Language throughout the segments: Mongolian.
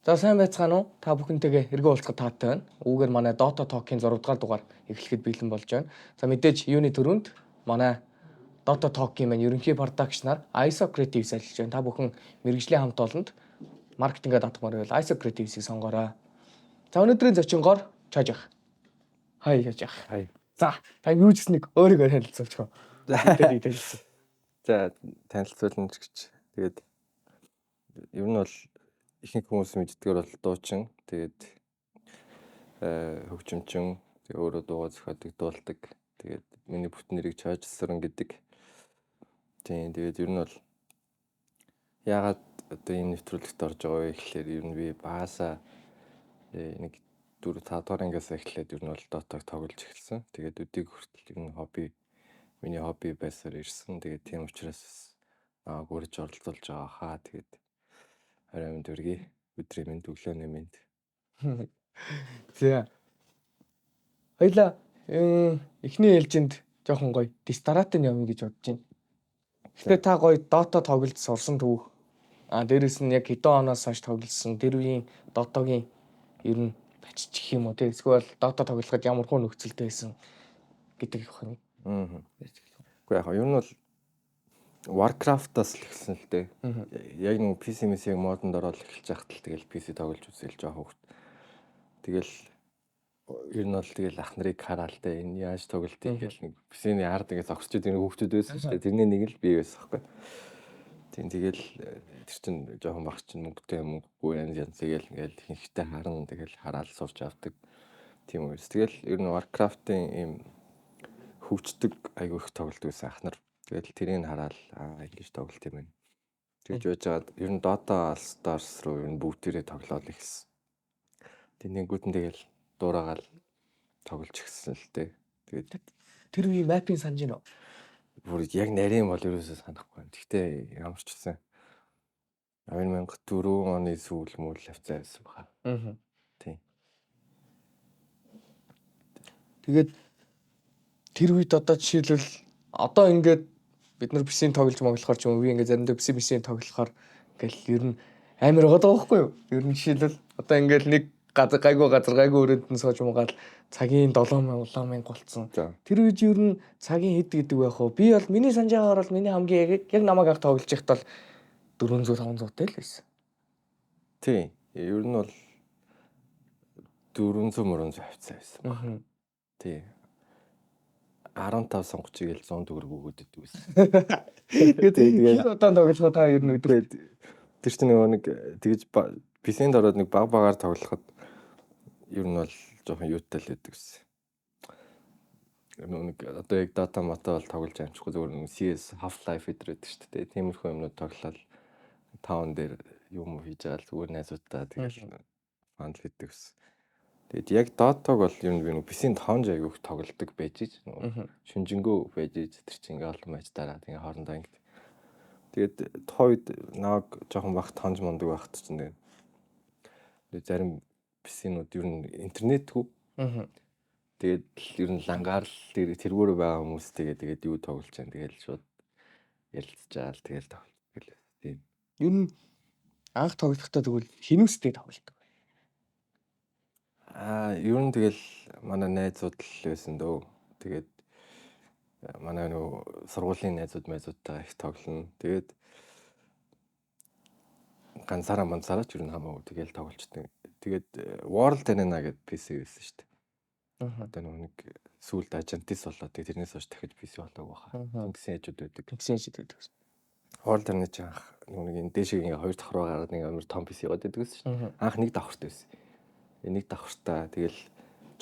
За, сайн байцгаана уу? Та бүхэнтэйгээ эргэн уулзахад таатай байна. Үүгээр манай Dota Talk-ийн 6 дугаар дугаар эхлэхэд бэлэн болж байна. За, мэдээж юуны түрүүнд манай Dota Talk-ийн маань ерөнхий production аар ISO Creatives ажиллаж байна. Та бүхэн мэргэжлийн хамт олонд маркетингээ даатгамаар байвал ISO Creatives-ийг сонгоорой. За, өнөөдрийн зочингоор Чожих. Хай, Чожих. Хай. За, та юу ч гэсэн нэг өөрийгөө танилцуулчих. Мэдээлэл танилцсан. За, танилцуулна ч гэж. Тэгээд ер нь бол ихэнх хүмүүс мэддгээр бол дуучин. Тэгээд хөгжимчин. Тэгээ өөрөө дуугаа зохиодог, дуулдаг. Тэгээд миний бүтэн нэрийг Чойжсорон гэдэг. Тийм, тэгээд ер нь бол яагаад одоо энэ нэвтрүүлэгт орж байгаа вэ гэхлээр ер нь би багасаа нэг 4 5 дугаар ангиас эхлээд ер нь бол Dota-г тоглож эхэлсэн. Тэгээд өдийг хүртэл ер нь хобби, миний хобби байсаар ирсэн. Тэгээд тийм учраас намайг урьж оролцуулж байгаа хаа. Тэгээд орой мэнд хүргэе. Өдрийн мэнд, өглөөний мэнд. За. Хоёлаа эхний ээлжинд жоохон гоё дистаратын явна гэж бодож байна. Гэхдээ та гоё Dota тоглож сурсан түүх. А дээрэс нь яг хэдэн оноос хойш тоглосон, тэр үеийн Dota-гийн ер нь биччих юм уу те, эсвэл Dota тоглоход ямар хөө нөхцөлтэй байсан гэдэг их юм. Аа. Үгүй, яг ер нь бол Warcraft-аас л эхэлсэн л дээ. Яг нэг PC мэс яг модонд ороод эхэлж байхад л тэгэл PC тоглож үзэл жоох хөвгт. Тэгэл ер нь бол тэгэл ах нарыг хараал те, энэ яаж тоглолтыг гэл нэг PC-ний ард ингэ зогсож идэг хүүхдүүд байсан шүү дээ. Тэрний нэг л би байсан байхгүй. Тийм, тэгэл тэр чин жоохон баг чин мөнгөтэй мөнгөгүй янз янз тэгэл ингээл ихэнхдээ харан тэгэл хараал сурч авдаг. Тийм үес. Тэгэл ер нь Warcraft-ын ийм хөгждөг, айгүй их тоглолт байсан ах нар. Тэгэл тэрийг хараал аа, ингэж тоглолт юм байна. Тэгж байж байгаад ер нь Dota All Stars руу ер нь бүгдээрээ тоглоод эхэлсэн. Тэг нэггүүд нь тэгэл дуурайгаал тоглож эхэлсэн л дээ. Тэгээд Тэр үеийн map ыг санаж байна уу? Бүр яг нарийн бол ерөөсөө санахгүй байна. Гэхдээ ямар ч гэсэн 2004 оны сүүл мүүл хавцаа байсан баха. Тийм. Тэгээд тэр үед одоо жишээлбэл одоо ингээд бид нар PC-н тоглож моглохоор ч юм уу, би ингээд заримдаа PC-н тоглохоор ингээл ер нь амар байгаа байхгүй юу? Ер нь жишээлбэл одоо ингээл нэг газар гайгүй газар гайгүй өрөөнд нь сууж муугаад цагийн 7000 7000 болцсон. Тэр үед ер нь цагийн хэд гэдэг байх вэ? Би бол миний санаж байгаагаар бол миний хамгийн яг намайг анх тоглож байхад бол 400 500 тай л байсан. Тийм. Ер нь бол 400 мөрөн хавцаа байсан баг. Тийм. 15 сонгоч игээл 100 төгрөг өгөөд идэг байсан. Тэгээд хэд удаан тоглохоо та ер нь өдөр Тэр чинь нөгөө нэг тэгэж PC-нд ороод нэг баг багаар тоглоход ер нь бол жоохон юутай л байдаг гэсэн. Нөгөө нэг одоо яг Dota мата бол тоглож амжихгүй, зүгээр нэг CS, Half-Life эдэр байдаг шүү дээ. Тиймэрхүү юмнууд тоглоод таун дээр юм хийж байгаа л зүгээр найзуудтай тэгэл fun л хийдэг гэсэн. Тэгээд яг Dota-г бол ер нь би нэг PC-нд тоонж аягүй их тоглодог байж ич нөгөө шүнжэнгөө байж ич тэр чинь ингээ олон матч дараад ингээ хоорондоо ингээ. Тэгээд тухайн үед нааг жоохон бах тонж мондөг байхад чинь тэгээд зарим PC-нүүд ер нь интернетгүй. Тэгээд ер нь лангаар л тэр тэргүүр байгаа хүмүүс тэгээд юу тоглож байгаа, тэгэл шууд ярилцж байгаа л тэгэл тоглолт гэл тийм. Ер нь анх тоглохдоо тэгвэл хинүүстэй тоглолдог? Аа, ер нь тэгэл манай найзууд л байсан дөө. Тэгээд манай нөгөө сургуулийн найзууд майзуудтайгаа их тоглоно. Тэгээд ганцаараа манцаараа ч ер нь хамаагүй тэгэл тоглолцдог. Тэгээд World Arena гэдэг PC байсан шүү дээ. Одоо нөгөө нэг сүүлд Ajantis болоод тэгээд тэрнээс хойш дахиж PC болоогүй баха. Тэнгисийн хажууд байдаг. Тэнгисийн хажууд байдаг. World Arena ч анх нөгөө нэг энэ дээшээ ингээ хоёр давхар гараад нэг амар том PC яваад байдаг гэсэн шүү дээ. Анх нэг давхартай байсан. Нэг давхартаа тэгэл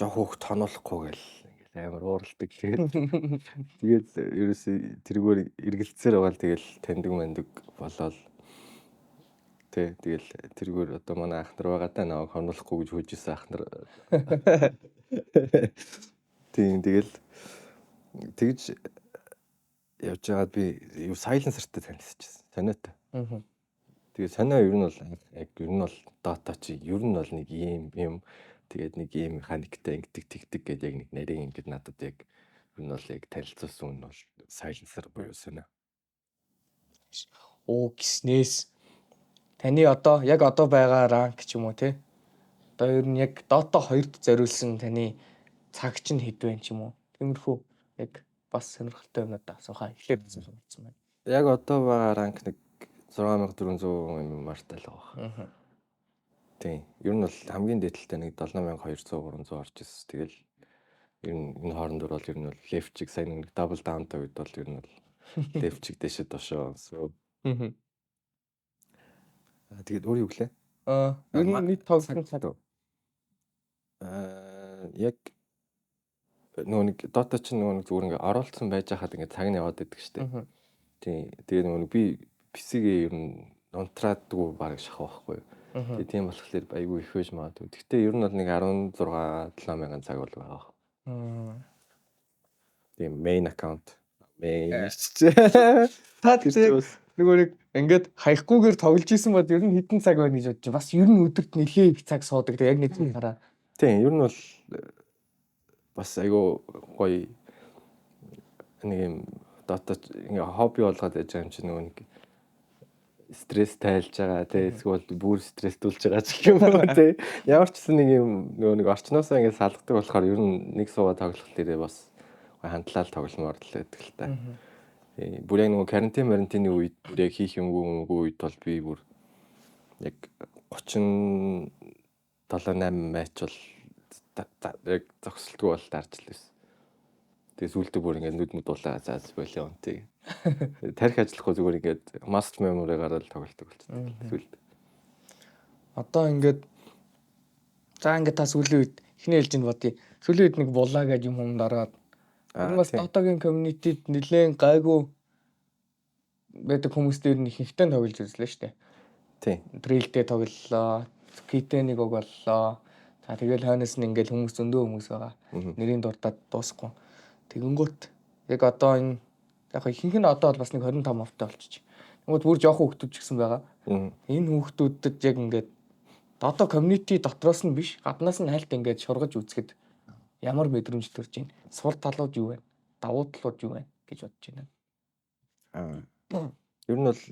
жоох хөөх тоноолохгүй гэл ингээл амар ууралдаг. Тэгээд ерөөсөө тэргээр эргэлцээр байгаа л тэгэл таньдаг мандаг болоод тий, тэгэл тэргээр одоо манай ах нар байгаа даа, намайг хонуулахгүй гэж хөөж исэн ах нар. Тийм, тэгэл тэгж явж байгаад би юу Silencer-тай танилцчихсан. Сониотой. Тэгээ сонио ер нь бол яг ер нь бол Dota чи ер нь бол нэг ийм юм, тэгээд нэг ийм механиктай ингэдэг тэгдэг гэдэг яг нэг нарийн ингэдэг надад яг ер нь бол яг танилцуулсан нь бол Silencer буюу сонио. Оо гиснээс Таны одоо яг одоо байгаа rank ч юм уу те. Одоо ер нь яг Dota 2-д зориулсан таны цаг чинь хэд вэ ч юм уу. Тиймэрхүү яг бас сонирхолтой юмнууд асуухаа эхлээд асуух болсон байна. Яг одоо байгаа rank нэг 6400 MMR-тай л байгаа. Тийм. Ер нь бол хамгийн дээдэлтэй нэг 7200 300 орж ирсэн. Тэгэл ер нь энэ хоорондор бол ер нь бол left чиг сайн нэг double down-тай үед бол ер нь бол left чиг дэшээ доошоо. So тэгээд өөр юу гэлээ? Ер нь нийт тоглосон цаг. Яг нөгөө нэг Dota чинь нөгөө нэг зүгээр ингээ оролцсон байж хахад ингээ цаг нь яваад байдаг шүү дээ. Тийм. Тэгээ нөгөө нэг би PC-гээ ер нь унтраадгүй баг шахах байхгүй юу. Тэгээ тийм болохоор айгүй их байж магадгүй. Гэхдээ ер нь бол нэг 16 7000 цаг бол байгаа. Тийм, main account. Main ч. Та тэгтээ нөгөө нэг ингээд хаяхгүйгээр тоглож исэн бол ер нь хэдэн цаг байна гэж бодож, бас ер нь өдөрт нэлээ их цаг суудаг. Тэг яг нэг тийм хараа. Тийм, ер нь бол бас айгүй гоё нэг юм Dota ингээ хобби болгоод яж байгаа юм чинь нөгөө нэг стресс тайлж байгаа тий, эсвэл бүр стресстүүлж байгаа ч гэх юм уу тий. Ямар ч гэсэн нэг юм нөгөө нэг орчноосоо ингээ салгадаг болохоор ер нь нэг суугаа тоглох дээрээ бас хандлал тогломоор л байдаг л та. Тий, бүр яг нөгөө карантин марантины үед бүр яг хийх юмгүй юмгүй үед бол би бүр яг 37 8 матч бол яг зогсолтгүй бол дарж л байсан. Тэгээ сүүлдээ бүр ингээд нүд мүд дулаа за болио тий. Тарих ажиллахгүй зүгээр ингээд muscle memory-гаар л тоглолдог болчихсон сүүлд. Одоо ингээд за ингээд та сүүлийн үед эхний ээлжинд бодъё. Сүүлийн үед нэг булаа гэж юм хүнд ороод энэ бас Dota-гийн community-д нэлээд гайгүй байдаг хүмүүс дээр нь ихэнхдээ тоглож үзлээ шүү дээ. Тийм. Трилдээ тоглолоо, Китэ нэг уг боллоо. За, тэгэл хойноос нь ингээл хүмүүс зөндөө хүмүүс байгаа. Нэрийн дурдаад дуусахгүй. Тэгэнгүүт яг одоо энэ яг ихэнх нь одоо бол бас нэг 25 мовтой болчих. Тэгмүүд бүр жоохон хүүхдүүд ч гэсэн байгаа. Энэ хүүхдүүдэд яг ингээд одоо community дотроос нь биш, гаднаас нь хальт ингээд шургаж үзэхэд ямар мэдрэмж төрж байна? Сул талууд юу вэ? Давуу талууд юу вэ гэж бодож байна. Ер нь бол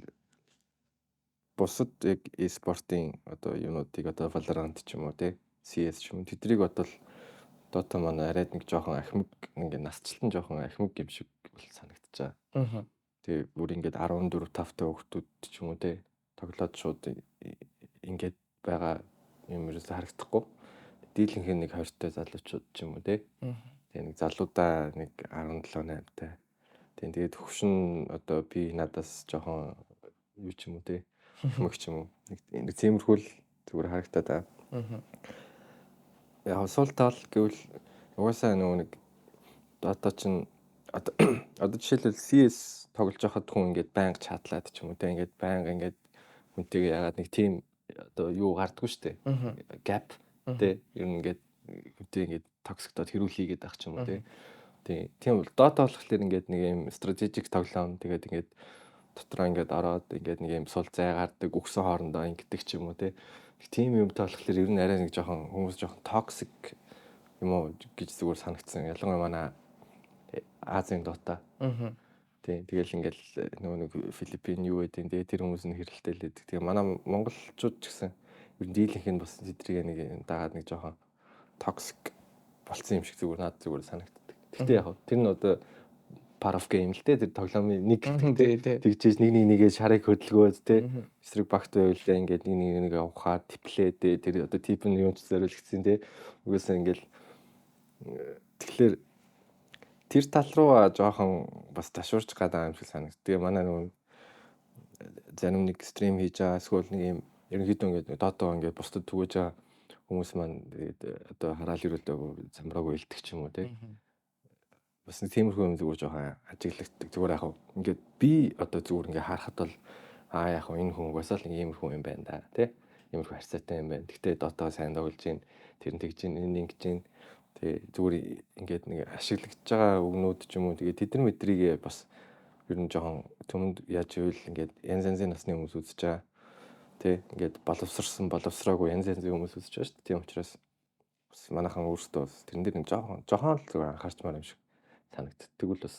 бусад яг e-спортын одоо юунуудыг, одоо Valorant ч юм уу те, CS ч юм уу, тэдрийг бодвол Dota маань арайд нэг жоохон ахмаг, ингээ насчлан жоохон ахмаг юм шиг бол санагдаж байгаа. Тэгээ бүр ингээд 14 5-тай хүүхдүүд ч юм уу те тоглоод шууд ингээд байгаа юм ерөөсө харагдахгүй. Дийлэнх нь нэг 20-тай залуучууд ч юм уу те. Тэгээ нэг залуудаа нэг 17 8-тай. Тийм, тэгээд хөвшин одоо би надаас жоохон юу ч юм уу те, ахмаг ч юм уу. Нэг тиймэрхүү л зүгээр харагдаад байгаа. Яг сул тал гэвэл угаасаа нөгөө нэг одоо чин одоо жишээлбэл CS тоглож байхад хүн ингээд байнга чатлаад ч юм уу те, ингээд байнга ингээд хүнтэйгээ яагаад нэг тийм одоо юу гардггүй штэ. Gap те, ер нь ингээд хүнтэй ингээд toxic-тод хэрүүл хийгээд байх ч юм уу те. Тийм. Тийм бол Dota болохоор ингээд нэг юм strategic тоглоом, тэгээд ингээд дотроо ингээд ороод ингээд нэг юм сул зай гардаг, өгсөн хоорондоо ингэдэг ч юм уу те. Тийм юмтай болохоор ер нь арай нэг жоохон хүмүүс жоохон toxic юм уу гэж зүгээр санагдсан. Ялангуяа манай Азийн Dota. Тийм, тэгэл ингээл нөгөө нэг Филиппин юу гэдэг, тэгээ тэр хүмүүс нь хэрэлдээл байдаг. Тэгээ манай монголчууд ч гэсэн ер нь дийлэнх нь бас тэдрийг нэг дагаад нэг жоохон toxic болцсон юм шиг зүгээр над зүгээр санагддаг. Гэхдээ яг тэр нь одоо part of game л дээ, тэр тоглоомын нэг тэгжээж нэг нэг нэгээ шарыг хөдөлгөөд те, эсрэг багт байвал ингээд нэг нэг нэгээ ухаад типлээ те, тэр одоо тип нь юун ч зориулагдсан те, угаасаа ингээл. Тэгэхээр тэр тал руу жоохон бас ташуурч гадаа юм шиг санагд. Тэгээ манай нөгөө зарим нэг stream хийж байгаа эсвэл нэг юм ерөнхийдөө ингээд Dota ингээд бусдад түгэж байгаа хүмүүс маань тэгээд одоо хараал ирүүлдэг замраагүй илдэг ч юм уу те. Бас нэг тиймэрхүү юм зүгээр жоохон ажиглагддаг. Зүгээр яг ингээд би одоо зүгээр ингээд харахад бол аа, яг энэ хүн угаасаа л нэг иймэрхүү юм байна да тий. Иймэрхүү харьцаатай юм байна. Гэхдээ Dota сайн тоглож гин, тэр нь тэгж гин, энэ ингэж гин. Тэгээ зүгээр ингээд нэг ашиглагдж байгаа үгнүүд ч юм уу, тэгээ тэд нар мэдрийгээ бас ер нь жоохон түмэнд яаж ивэл ингээд янз янзын насны хүмүүс үзэж байгаа. Тэ, ингээд боловсрсон, боловсроогүй янз янзын хүмүүс үзэж байгаа шүү дээ. Тийм учраас бас манайхан өөрсдөө бас тэрэн дээр нэг жоохон жоохон л зүгээр анхаарчмаар юм шиг санагддаг л бас.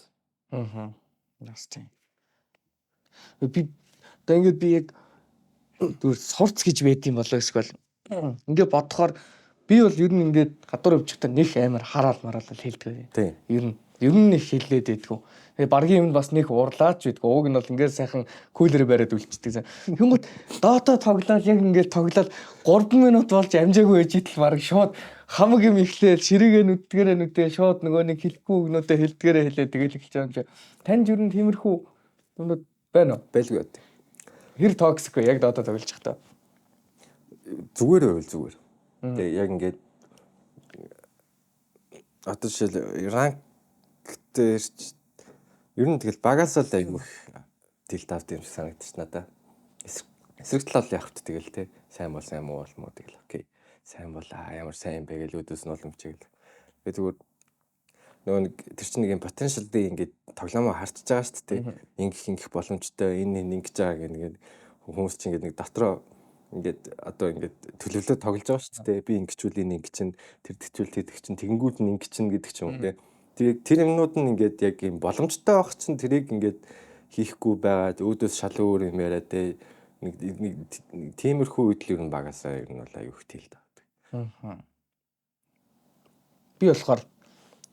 Аа. Бас тийм. Би одоо ингээд би яг Зүгээр сурц гэж байд юм болоо эсвэл ингээ бодохоор би бол ер нь ингээд гадуур явж байхдаа нэх амар хараал мараал хэлдэг. Ер нь нэг хэлээд байдгүй. Тэгээ баргийн юм бас нэг уурлаач байдгүй. Уг нь бол ингээд сайхан cooler бариад үлчдэг. Тэнгүүт Dota тоглоод яг ингээд тоглоод 3 минут болж амжаагүй байж итэл бараг шууд хамаг юм ихлээл ширээгээ нүдгээрээ нүдээ шууд нөгөө нэг хэлэхгүй үгнүүдээ хэлдгээрээ хэлээ, тэгэл эхэлж байгаа юм чи. Танд ер нь тиймэрхүү юмнууд байна уу? Байлгүй яа. Хэр toxic вэ яг Dota тоглож байхдаа? Зүгээр байвал зүгээр. Тэгээ яг ингээд одоо жишээл rank дээр ч ер нь тэгэл багасаа л айгүй их tilt авд юм шиг санагдчих надаа. Эсрэг талал явах вэ тэгэл те. Сайн бол сайн, муу бол муу, тэгэл okay. Сайн бол аа ямар сайн юм бэ гэл өөдөөс нь боломж чиглэл. Тэгээ зүгээр нөгөө нэг тэр чинь нэг юм потенциалыг ингээд тоглоомоо харчиж байгаа шүү дээ. Ингэх ингэх боломжтой, энэ энэ ингэж байгаа гэх нэг хүмүүс чинь ингээд нэг дотроо ингээд одоо ингээд төлөвлөө тоглож байгаа шүү дээ. Би ингэчүүл энэ ингэ чинь, тэр тэгчүүл тэр чинь, тэгэнгүүт нь ингэ чинь гэдэг ч юм уу те. Тэгээд тэр юмнууд нь ингээд яг юм боломжтой байх чинь тэрийг ингээд хийхгүй байгаа, өөдөөс шал өөр юм яриа те. Нэг нэг тиймэрхүү үед л ер нь багасаа ер нь бол аюу их tilt авдаг. Би болохоор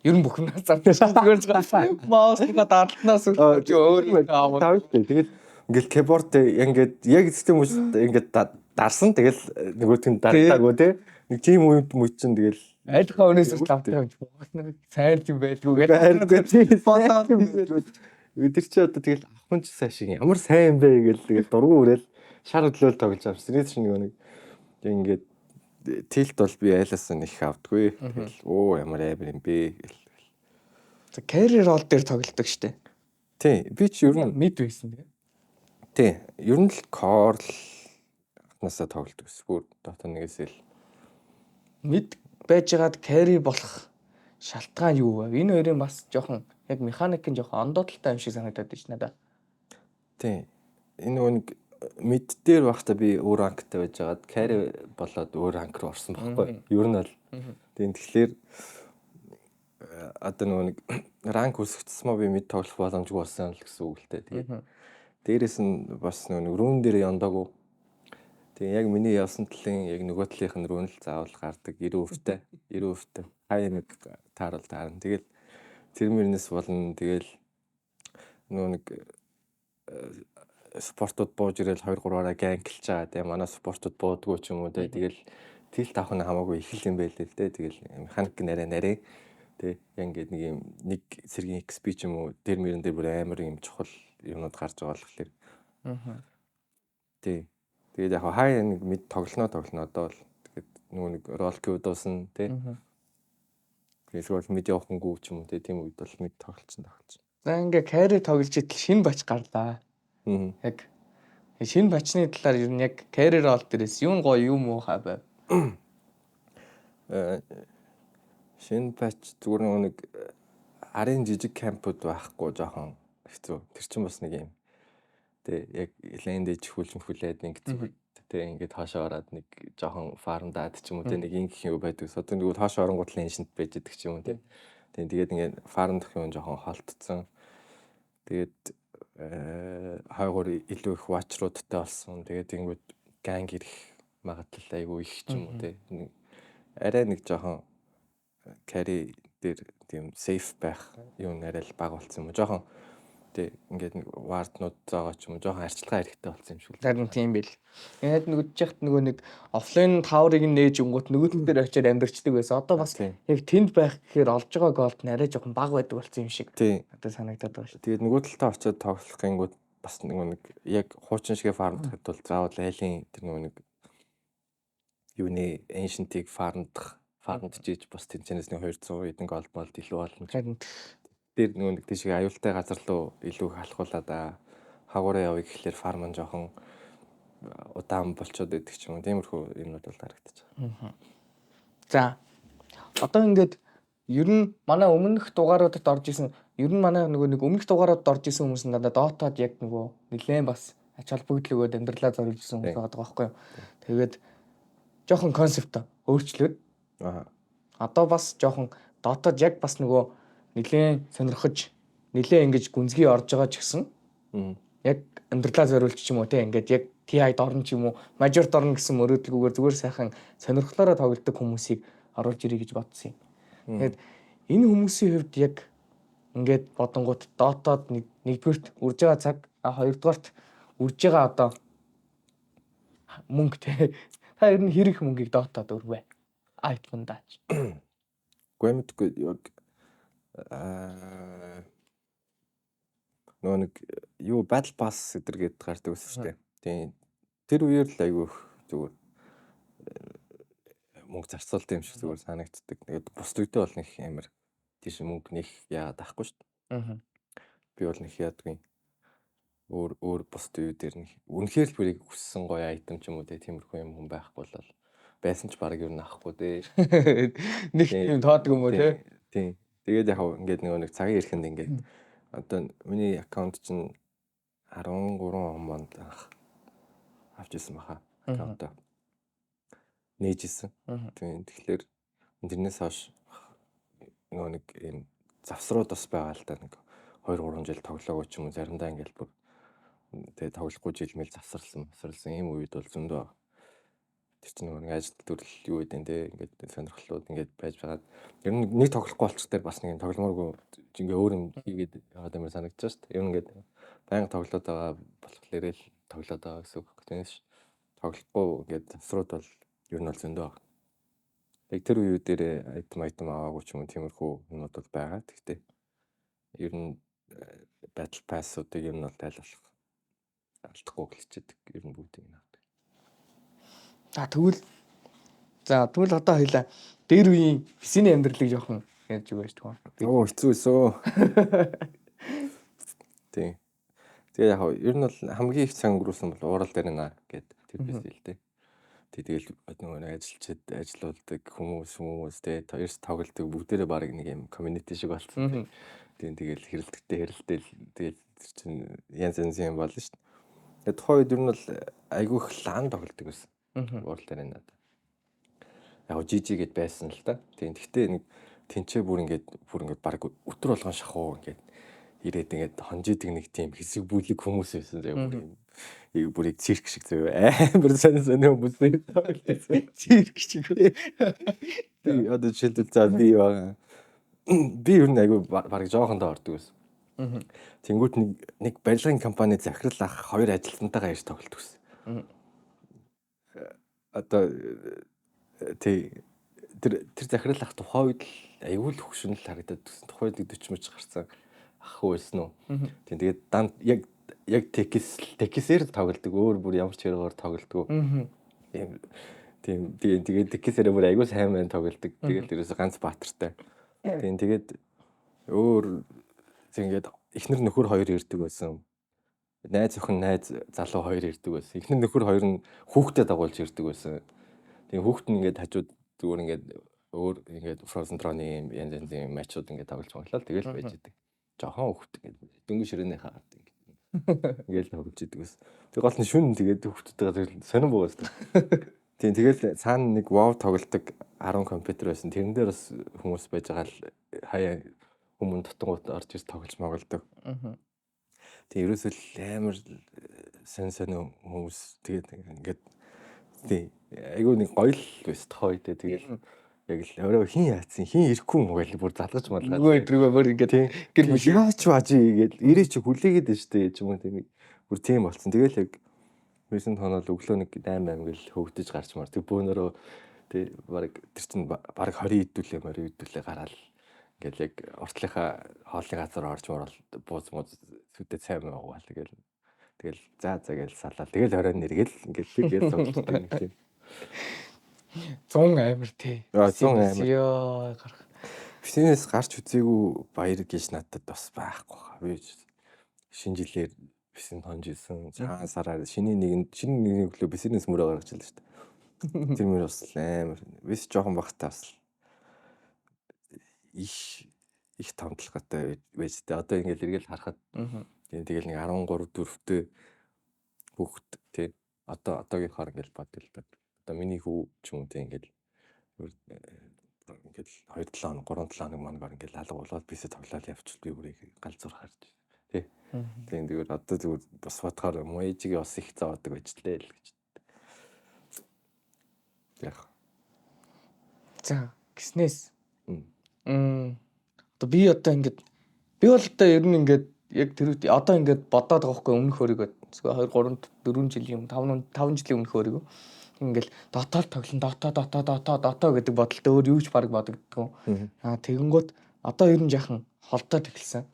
ер нь бүх юмнаас зарсан зүгээр mouse-га дарлнаас өөр юм аав. Тэгээд ингээл keyboard ингээд яг систем үст ингээд дарсан, тэгэл нөгөөх нь дартаагүй те. Нэг тийм үед мүч чинь тэгэл айлхаа өнөөс лавтай юм чи Монгол нэг сайн юм байлгүй гэж бодоод. Өдөр чи одоо тэгэл авах нь ч сайн шиг ямар сайн юм бэ гэл тэгэл дургу үрэл шар өдлөөл тоглож авсан. Тэрнээс чинь нэг ингээд tilt бол би айлаас нь их авдаггүй. Тэгэл оо ямар амар юм бэ гэл. За, carry role дээр тоглолдог штэ. Тий, би ч ер нь mid байсан тэгээ. Тий, ер нь л core л анхнаасаа тоглолдог гэсэн. Бүр Dota нэгээс л. Mid байжгаад carry болох шалтгаан юу вэ? Энэ хоёрын бас жоохон яг механик нь жоохон ондоодлолтой юм шиг санагдаад байна ш надаа. Тий. Энэ нөгөө нэг mid дээр байхдаа би өөр rank тай байжгаад carry болоод өөр rank руу орсон байхгүй. Ер нь бол. Тийм, тэгэхээр одоо нөгөө нэг rank өсөх тусмаа би mid тоглох боломжгүй болсон л гэсэн үг л дээ. Тэгээд дээрэс нь бас нөгөө нэг rune дээр яндаагүй. Тэгээ яг миний явсан талын яг нөгөө талынх нь rune л заавал гардаг 90%-тай. 90%-тай. Хаяа нэг таарал таарна. Тэгэл тэр мөрнөөс болно. Тэгэл нөгөө нэг support ууд бууж ирэл 2 3-аараа gank лж байгаа тийм, манай support ууд буудгүй ч юм уу те, тэгэл tilt авах нь хамаагүй их л юм байл л дээ. Тэгэл механик нарай нарай тий, яг ингээд нэг юм нэг сэргийн XP ч юм уу тэр мөрөн дээр бүр амар юм чухал юмнууд гарч байгаа болохоор тий, тэгээд яг хаяа нэг mid тоглоно тоглоно одоо бол тэгээд нөгөө нэг role queue дуусна тий, эсвэл mid явахангүй ч юм уу тий, тийм үед бол mid тоглолцсон тоглолцсон. За, ингээ carry тоглож идэл шинэ patch гарлаа. Яг шинэ patch ны талаар ер нь яг carry role дээрээс юу гоё, юу муухай байв? Шинэ patch зүгээр нэг арын жижиг camp ууд байхгүй жоохон хэцүү. Тэр чинь бас нэг юм. Тэ, яг lane дэж хүлж мөхүүлээд нэг тэ ингээд хоошоо ороод нэг жоохон farm даад ч юм уу тэ, нэг ингэх юм байдаг. Одоо нэг хоошоо оронгууд л ancient байж идэг ч юм уу тэ. Тийм, тэгээд ингээд farm дах юм жоохон холтцсон. Тэгээд хойгоор илүү их watcher уудтай болсон. Тэгээд ингэнгүүт gank ирэх магадлал айгүй их ч юм уу тэ. Арай нэг жоохон carry дээр тийм safe байх юм арай л бага болсон юм уу. Жоохон тий, ингээд нэг ward нууд зоогоо ч юм уу жоохон арчилгаа хэрэгтэй болсон юм шиг л. Харин тийм бил. Яг нөгөөж яхад нөгөө нэг offlane tower ыг нээж өнгөт нөгөөтөн дээр очиад амьдарчдаг байсан. Одоо бас яг тэнд байх гэхээр олж байгаа gold нь арай жоохон бага байдаг болсон юм шиг. Одоо санагдаад байгаа шүү. Тэгээд нөгөө талдаа очиод тоглох гингүүд бас нөгөө нэг яг хуучин шигээ farm дахад бол заавал айлын тэр нөгөө нэг юуны ancient-ийг farm дах farm дж бас тэнцэнээс нэг 200 хэдэн gold молд илүү болно. Харин дээр нөгөө нэг тийшээ аюултай газар руу илүү их алхуулаад хаагуураа явъя гэхлээр farm нь жоохон удаан болчоод байдаг ч юм уу. Тиймэрхүү юмнууд бол харагдаж байгаа. За, одоо ингээд ер нь манай өмнөх дугааруудад орж исэн, ер нь манай нөгөө нэг өмнөх дугааруудад орж исэн хүмүүс нь дандаа Dota-д яг нөгөө нэлээд бас ач холбогдол өгөөд амьдралаа зориулж исэн хүмүүс байгаа байхгүй юу. Тэгээд жоохон concept өөрчлөөд одоо бас жоохон Dota-д яг бас нөгөө нэлээд сонирхож, нэлээд ингэж гүнзгий орж байгаа ч гэсэн Яг амьдралаа зориулж ч юм уу те ингээд яг TI-д орно ч юм уу, major-д орно гэсэн мөрөөдөлгүйгээр зүгээр сайхан сонирхлоороо тоглодог хүмүүсийг оруулж ирье гэж бодсон юм. Тэгээд энэ хүмүүсийн хувьд яг ингээд бодонгууд Dota-д нэгдүгээрт үрж байгаа цаг, хоёрдугаарт үрж байгаа одоо мөнгө те. Та ер нь хэр их мөнгийг Dota-д өрвэ? iPhone даач. Үгүй, мэдгүй, яг нөгөө нэг юу Battle Pass гэдэр гээд гардаг байсан шүү дээ. Тийм. Тэр үеэр л айгүй их зүгээр мөнгө зарцуулсан юм шиг зүгээр санагддаг. Тэгээд бус үедээ бол нэг амар тийш мөнгө нэх яагаад авахгүй шүү дээ. Би бол нэг яадгүй. Өөр өөр бус үе дээр нэг үнэхээр л бүрийг хүссэн гоё item ч юм уу те, тиймэрхүү юм хүн байхгүй бол байсан ч баг ер нь авахгүй дээ. Нэг юм тоодог юм уу те? Тийм. Тэгээд яг ингээд нөгөө нэг цагийн эрхэнд ингээд одоо миний аккаунт чинь 13 он монд анх авч ирсэн баха аккаунтаа. Нээж исэн. Тийм. Тэгэхээр тэрнээс хойш нөгөө нэг юм завсрууд бас байгаа л да, нэг 2 3 жил тоглоагүй ч юм уу, заримдаа ингээд бүр тэгээ тоглохгүй жил мэл завсарлсан завсарлсан ийм үед бол зөндөө байгаа. Тэр чинь нөгөө нэг ажил төрөл юу гэдэг те, ингээд сонирхлууд ингээд байж байгаад ер нь нэг тоглохгүй болчих дээр бас нэг юм тогломооргүй ингээ өөр юм хийгээд яваад амар санагдаж шүү дээ. Ер нь ингээд байнга тоглоод байгаа болохоор л тоглоод байгаа гэсэн үг. Тэрнээс тоглохгүй ингээд завсрууд бол ер нь бол зөндөө байгаа. Яг тэр үеү дээр item аваагүй ч юм уу, тиймэрхүү юмнууд бол байгаа. Тэгтээ ер нь Battle Pass-уудыг ер нь бол аль болох алдахгүй гэлчээдэг. Ер нь бүгдийг нь авдаг. За тэгвэл одоо хоёлаа дээр үеийн PC-ний амьдралыг жоохон яаж өгөөч тгоо. Оо, хэцүү өсөө. Тийм. Тэгээ яг ер нь бол хамгийн их цаг өнгөрүүлсэн бол Уурал дээр наа гэд тэр PC л дээ. Тэгэл нөгөө нэг ажилчид ажиллаулдаг хүмүүс те, ерс тоглодог бүгдээрээ баг нэг юм community шиг болсон. Тийм, тэгэл хэрэлдэгтэй хэрэлдээл, тэгэл тэр чинь янз янзын юм болно шүү дээ. Тэгээ тухайн үед ер нь бол айгүй их LAN тоглодог байсан. Уурал дээр надад. Яг GG гэд байсан л да. Тийм, гэхдээ нэг тэнцээ бүр ингээд баг өтөр болгон шахуу ингээд ирээд ингээд хонжидаг нэг тийм хэсэг бүлэг хүмүүс байсан заяа, бүр юм бүрийг цирк шиг заяа, амар сонь сонь хүмүүс байсан. Цирк шиг. Тийм, одоо жишээлбэл, за би байгаа. Би ер нь айгүй баг жоохондоо ордог байсан. Тэнгүүт нэг барилгын компани захирал ах хоёр ажилтнтайгаа ирж тоглолт гэсэн. Одоо тий, тэр захирал ах тухайн үед л айгүй л хөгшин л харагдаад гэсэн. Тухайн үед 40 мөч гарсан ах хүү байсан уу. Тийм, тэгээд дан яг Techies-ээр тоглодог. Өөр бүр ямар ч хэрэгээр тоглодог. Тийм, тэгээд Techies-ээр бүр айгүй сайн байна тоглодог. Тэгээд ерөөсө ганц баатартай. Тийм, тэгээд өөр ингээд эхнэр нөхөр хоёр ирдэг байсан. Найз охин, найз залуу хоёр ирдэг байсан. Эхнэр нөхөр хоёр нь хүүхдэд дагуулж ирдэг байсан. Тийм, хүүхд нь ингээд хажууд зүгээр ингээд өөр ингээд Frozen Throne-ы янз янзын матчууд ингээд тоглож моглоо, тэгэл байж идэг. Жохон хүүхд ингээд дөнгөж ширээнийхээ ард ингээд тоглож идэг байсан. Тэг гол нь шүн тэгээд хүүхдтэйгээ сонирн буугаас. Тийм, тэгэл цаана нэг WoW тоглодог 10 компьютер байсан. Тэрэн дээр бас хүмүүс байж байгаа л хаяа хүмүүн татангууд орж ирж тоглож моголдог. Тийм, ерөөсөө л амар сонь сонь хүмүүс, тэгээд ингээд тийм айгүй нэг гоё л байсан тохой дээ. Тэгэл яг л өөрөө хин яатсан хин ирэхгүй юм гээл бүр залгаж малгаад. Нөгөө өдрөө бүр ингээд гэр бүл яач баажи гээл ирээч хүлээгээд нь штэ ч юм уу, тийм бүр тийм болцсон. Тэгэл яг Мисэн тоонол өглөө нэг 8 8 гэл хөөгдөж гарч мар. Тэг бөөнөрөө тэг баг тэр чинь баг 20 идүүлээ морь идүүлээ гараал ингээл яг уртлынхаа хоолны газар орж морол бууз мууз сүдэ цай муугаал тэгэл за за гэл салаал, тэгэл оройн нэргээл ингээл тэгэл тоглолттой нэг тийм. 100 амир тий. Аа, 100 амир. Ёо, гарах. PC-нээс гарч үзээгүй баяр гэж надад бас байхгүй хаа. Би шинэ жилээр PC-нд хонж исэн. Цагаан сараар шинэ нэгэнд, шинэ нэгний өглөө PC-нээс мөрөө гаргаж илээ шүү дээ. Тэр мөр бас амар. Бис жоохон багтаа бас их их томдлоготой байж тээ. Одоо ингээл эргэл харахад тийм, тэгэл нэг 13 4-тэй хүүхэд тий. Одоо одоогийнхоор ингээл бодвол та. Одоо миний хүү ч юм уу тий, ингээл ингээл 2 7 хоног, 3 7 хоног мангаар ингээл алга болоод PC тоглоод явчихвал би бүрийг галзуур харж Тий. Тийм, зүгээр одоо зүгээр бас бодохоор муу ээжигээ бас их зовоодаг байж лээ л гэж. Яг. За, гиснээс. Одоо би одоо ингээд би бол одоо ер нь ингээд яг тэр үед одоо ингээд бодоод байгаа байхгүй, өмнөх өөрийгөө 2 3 4 жилийн өмнө, 5 жилийн өмнөх өөрийгөө ингээл Dota тоглон, Dota, Dota, Dota, Dota гэдэг бодолтой өөр юу ч баг бодогддгоо. Аа, тэгэнгүүт одоо ер нь жаахан холдоод эхэлсэн.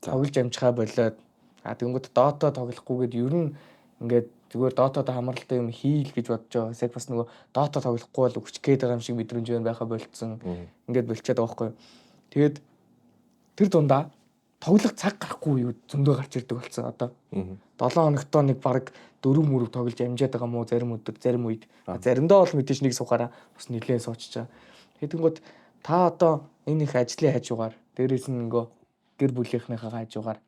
Тоглож амжихаа болоод, аа, тэгэнгүүт Dota тоглохгүйгээд ер нь ингээд зүгээр Dota-д хамааралтай юм хийл гэж бодож байгаа. Яг бас нөгөө Dota тоглохгүй бол өгчих гээд байгаа юм шиг мэдрэмж байна байхаа болцсон. Ингээд болчиход байгаа байхгүй. Тэгээд тэр дундаа тоглох цаг гарахгүй юу зөндөө гарч ирдэг болсон одоо. 7 хоногтоо нэг баг 4 мөрөв тоглож амжаад байгаа мó зарим өдөр, зарим үед. Заримдаа бол мэдээж нэг сухаараа бас нэлээд суучж байгаа. Тэгэнгүүт та одоо энэ их ажлын хажуугаар, дээрээс нь нөгөө гэр бүлийнхнийхээ хажуугаар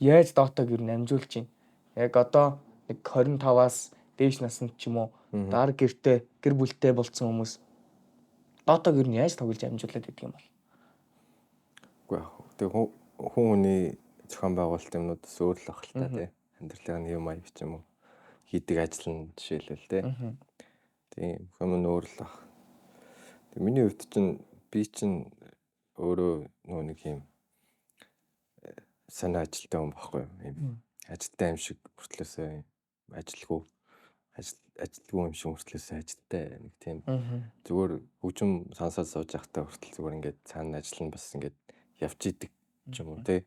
яаж Dota-г ер нь амжуулж байна? Яг одоо нэг 25-аас дээш наснд ч юм уу дараа гэртээ гэр бүлтэй болцсон хүмүүс Dota-г ер нь яаж тоглож амжуулаад байдаг юм бол? Үгүй яг. Тэгээ хүн хүний зохион байгуулалт юмнууд бас өөр л ах л та, тий. Амьдралын юм аяг ч юм уу хийдэг ажил нь жишээлбэл, тий. Тийм, юм нь өөр л ах. Тэг, миний хувьд чинь би чинь өөрөө нөгөө нэг юм сонио ажилтай хүн байхгүй юу? Ийм ажилтай юм шиг мөртлөөсөө ажилгүй, ажилгүй юм шиг мөртлөөсөө ажилтай нэг тийм зүгээр хөгжим сонсоод сууж байхдаа хүртэл зүгээр ингээд цаана ажил нь бас ингээд явж идэг ч юм уу, тий.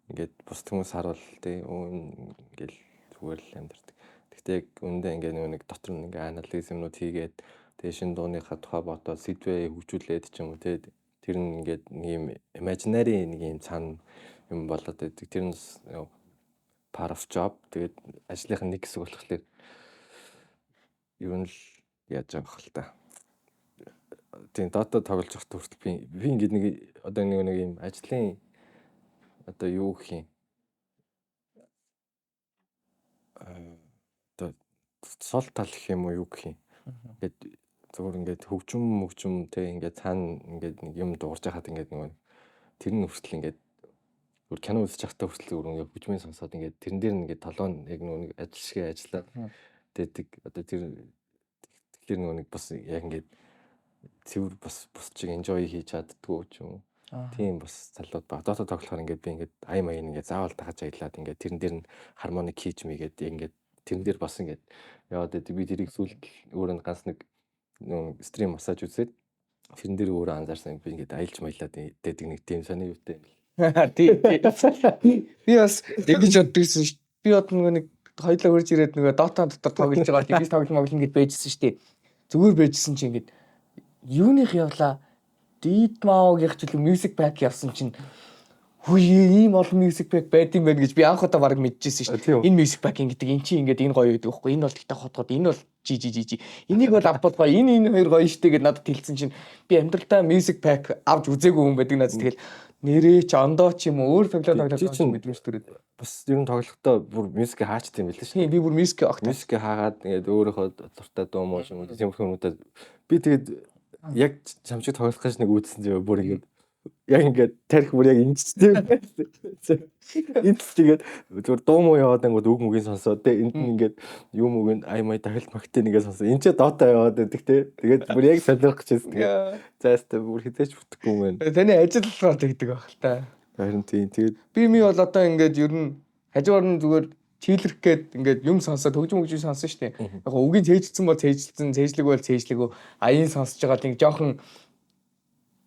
Ингээд бусд хүмүүс харуул, тий, ингээл зүгээр л амьдардаг. Гэхдээ яг үүндээ ингээд нөгөө нэг дотор нь ингээд анализ юмнууд хийгээд, тэгээ шинэ дууныхаа тухай бодоод, сэдвээ хөгжүүлээд ч юм уу, тий. Тэр нь ингээд нэг юм imaginary нэг юм цаана юм болоод байдаг. Тэр нь part of job. Тэгээд ажлынх нь нэг хэсэг болохоор ер нь л яаж байгаа хэл та. Тийм, Dota тоглож байхдаа хүртэл би ингээд нэг одоо нэг юм ажлын одоо юу гэх юм, одоо сул тал гэх юм уу, юу гэх юм. Ингээд зүгээр ингээд хөгжим мөгжим, те, ингээд цаана ингээд нэг юм дуугарч байхад ингээд нөгөө тэр нь хүртэл ингээд зүгээр кино үзэж байхдаа хүртэл зүгээр ингээд хөгжмийн сонсоод ингээд тэрэн дээр нь ингээд толгой нь яг нөгөө нэг ажил шиг ажиллаад байдаг. Одоо тэр тэгэхээр нөгөө нэг бас яг ингээд цэвэр бас бус чиг enjoy хийж чаддгүй ч юм уу. Тийм бас залууд баг. Dota тоглохоор ингээд би ингээд ая маяг ингээд заавал дагаж аялаад ингээд тэрэн дээр нь harmonic хийж мэйгээд ингээд тэрэн дээр бас ингээд яваад байдаг. Би тэрийг сүүлд өөрөө ганц нэг нөгөө stream массаж үзээд тэрэн дээр өөрөө анзаарсан, би ингээд аялж маялаад байдаг нэг тийм сони юутай юм. Тий, тий. Би бас ингэж боддогсэн шүү. Би одоо нөгөө нэг хоёлаа хурж ирээд нөгөө Dota дотор тоглож байгаа, тэгж тоглол моглон гэд байжсэн шүү дээ. Зүгээр байжсэн чинь ингээд юуных явлаа? Deadmau5-гийнх ч илүү music pack явсан чинь хүй, ийм олон music pack байд юм байна гэж би анх удаа баг мэдчихсэн шүү дээ. Энэ music pack ингэдэг, эн чинь ингээд энэ гоё байдаг байхгүй. Энэ бол тэгтээ хотгод, энэ бол жи жи жи жи. Энийг бол авбал гоё. Энэ хоёр гоё штэ гэд надад хэлсэн чинь би амьдралдаа music pack авч үзээгүй хүн байдаг надад. Тэгэл нэрээ ч ондоо ч юм уу өөр тоглоо тоглоо чинь мэдрэмж төрөөд. Бас ер нь тоглохдоо бүр music хаачт юм байл шүү. Тийм, би бүр music огт. Music хаагаад ингээд өөрийнхөө дуртай дуу муу юм уу, тиймэрхүү юмудаа би тэгээд яг чамчиг тоглох гэж нэг үүдсэн зөө, бүр ингээд яг ингээд тарих бүр яг ингэжтэй байсан. Энд л тэгээд зүгээр дуу муу яваад ангууд үг мүгийн сонсоод, те, энд нь ингээд юм үг нь ай май дахилт магтын ингээд сонсоо. Энд ч Dota яваад байдаг, те. Тэгээд бүр яг солиорох гэж байсан. Тэгээд зайстай бүр хизээч бүтэхгүй юм байна. Таны ажил болохоор тэгдэг байх л та. Харин тийм, тэгээд би ми бол одоо ингээд ер нь хажуугаар нь зүгээр chill-рэх гээд ингээд юм сонсоод хөгжим хөгжим сонсон шүү дээ. Яг үгийн цээжилсэн бол цээжилсэн, цээжлэг бол цээжлэгөө аян сонсож байгаа тийм жоохон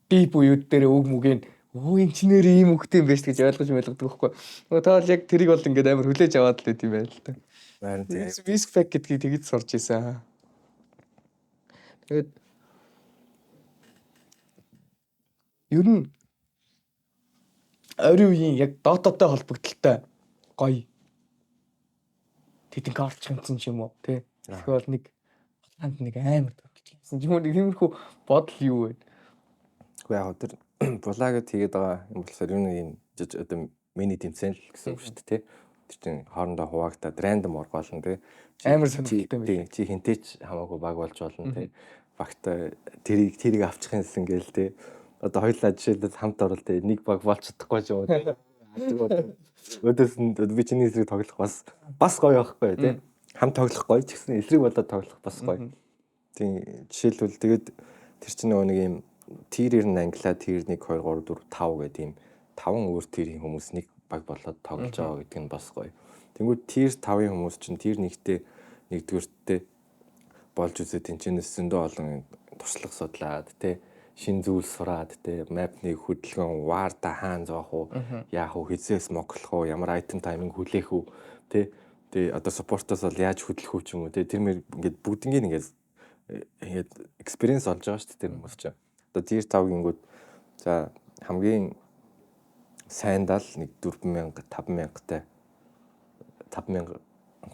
deep үеуд дээр үг мүгийн өө эн чинээр ийм үгтэй юм байж гэж ойлгож ойлгодог байхгүй. Нөгөө та бол яг тэрийг бол ингээд амар хүлээж аваад л байт юм байна л та. Харин тийм. Music pack гэдгийг тэгж сурч исэн. Тэгээд ер нь ойрын үеийн яг Dota-той холбогдлолтой гоё тэдэн орчих юмсан ч юм уу, тий. Эсвэл нэг ханд нэг амар тоглож юмсан ч юм уу, нэг тиймэрхүү бодол юу вэ? Үгүй яг тэр булаа гэд хийгээд байгаа юм болохоор юу нэг юм одоо миний тэмцээн л гэсэн үг шүү дээ, тий. Тэр чинь хоорондоо хуваагдаад random оргоолно, тий. Амар сонирхолтой юм байна. Чи хинтээч хамаагүй баг болж болно, тий. Багтай тэрийг авчих юмсан гээл, тий. Одоо хоёлаа жишээлбэл хамт орол, тий. Нэг баг болж чадахгүй ч юм уу, тий. Өөдөөс нь би чиний эсрэг тоглох бас гоё байхгүй тий. Хам тоглох гоё ч гэсэн эсрэг болоод тоглох бас гоё. Тийм, жишээлбэл, тэгээд тэр чинь нөгөө нэг юм tier нь англиа tier 1 2 3 4 5 гэдэг ийм таван өөр tier ийн хүмүүс нэг баг болоод тоглож байгаа гэдэг нь бас гоё. Тэнгүүд tier 5-ын хүмүүс чинь tier 1-тэй нэгдүгээртээ болж үзээ, тэнчэнэс зөндөө олон туршлага судлаад тий, шин зүйл сураад тий, map ны хөдөлгөөн, ward аа хаан зоох уу, яах уу, хизээ smoke лох уу, ямар item timing хүлээх үү тий, тэгээ одоо support оос бол яаж хөдлөх үү ч юм уу тий, тэр мэр ингээд бүгднийг ингээд experience олж байгаа шүү дээ тэр хүмүүс чинь. Одоо tier 5 гингүүд за хамгийн сайндаа л нэг 4000 5000-тай 5000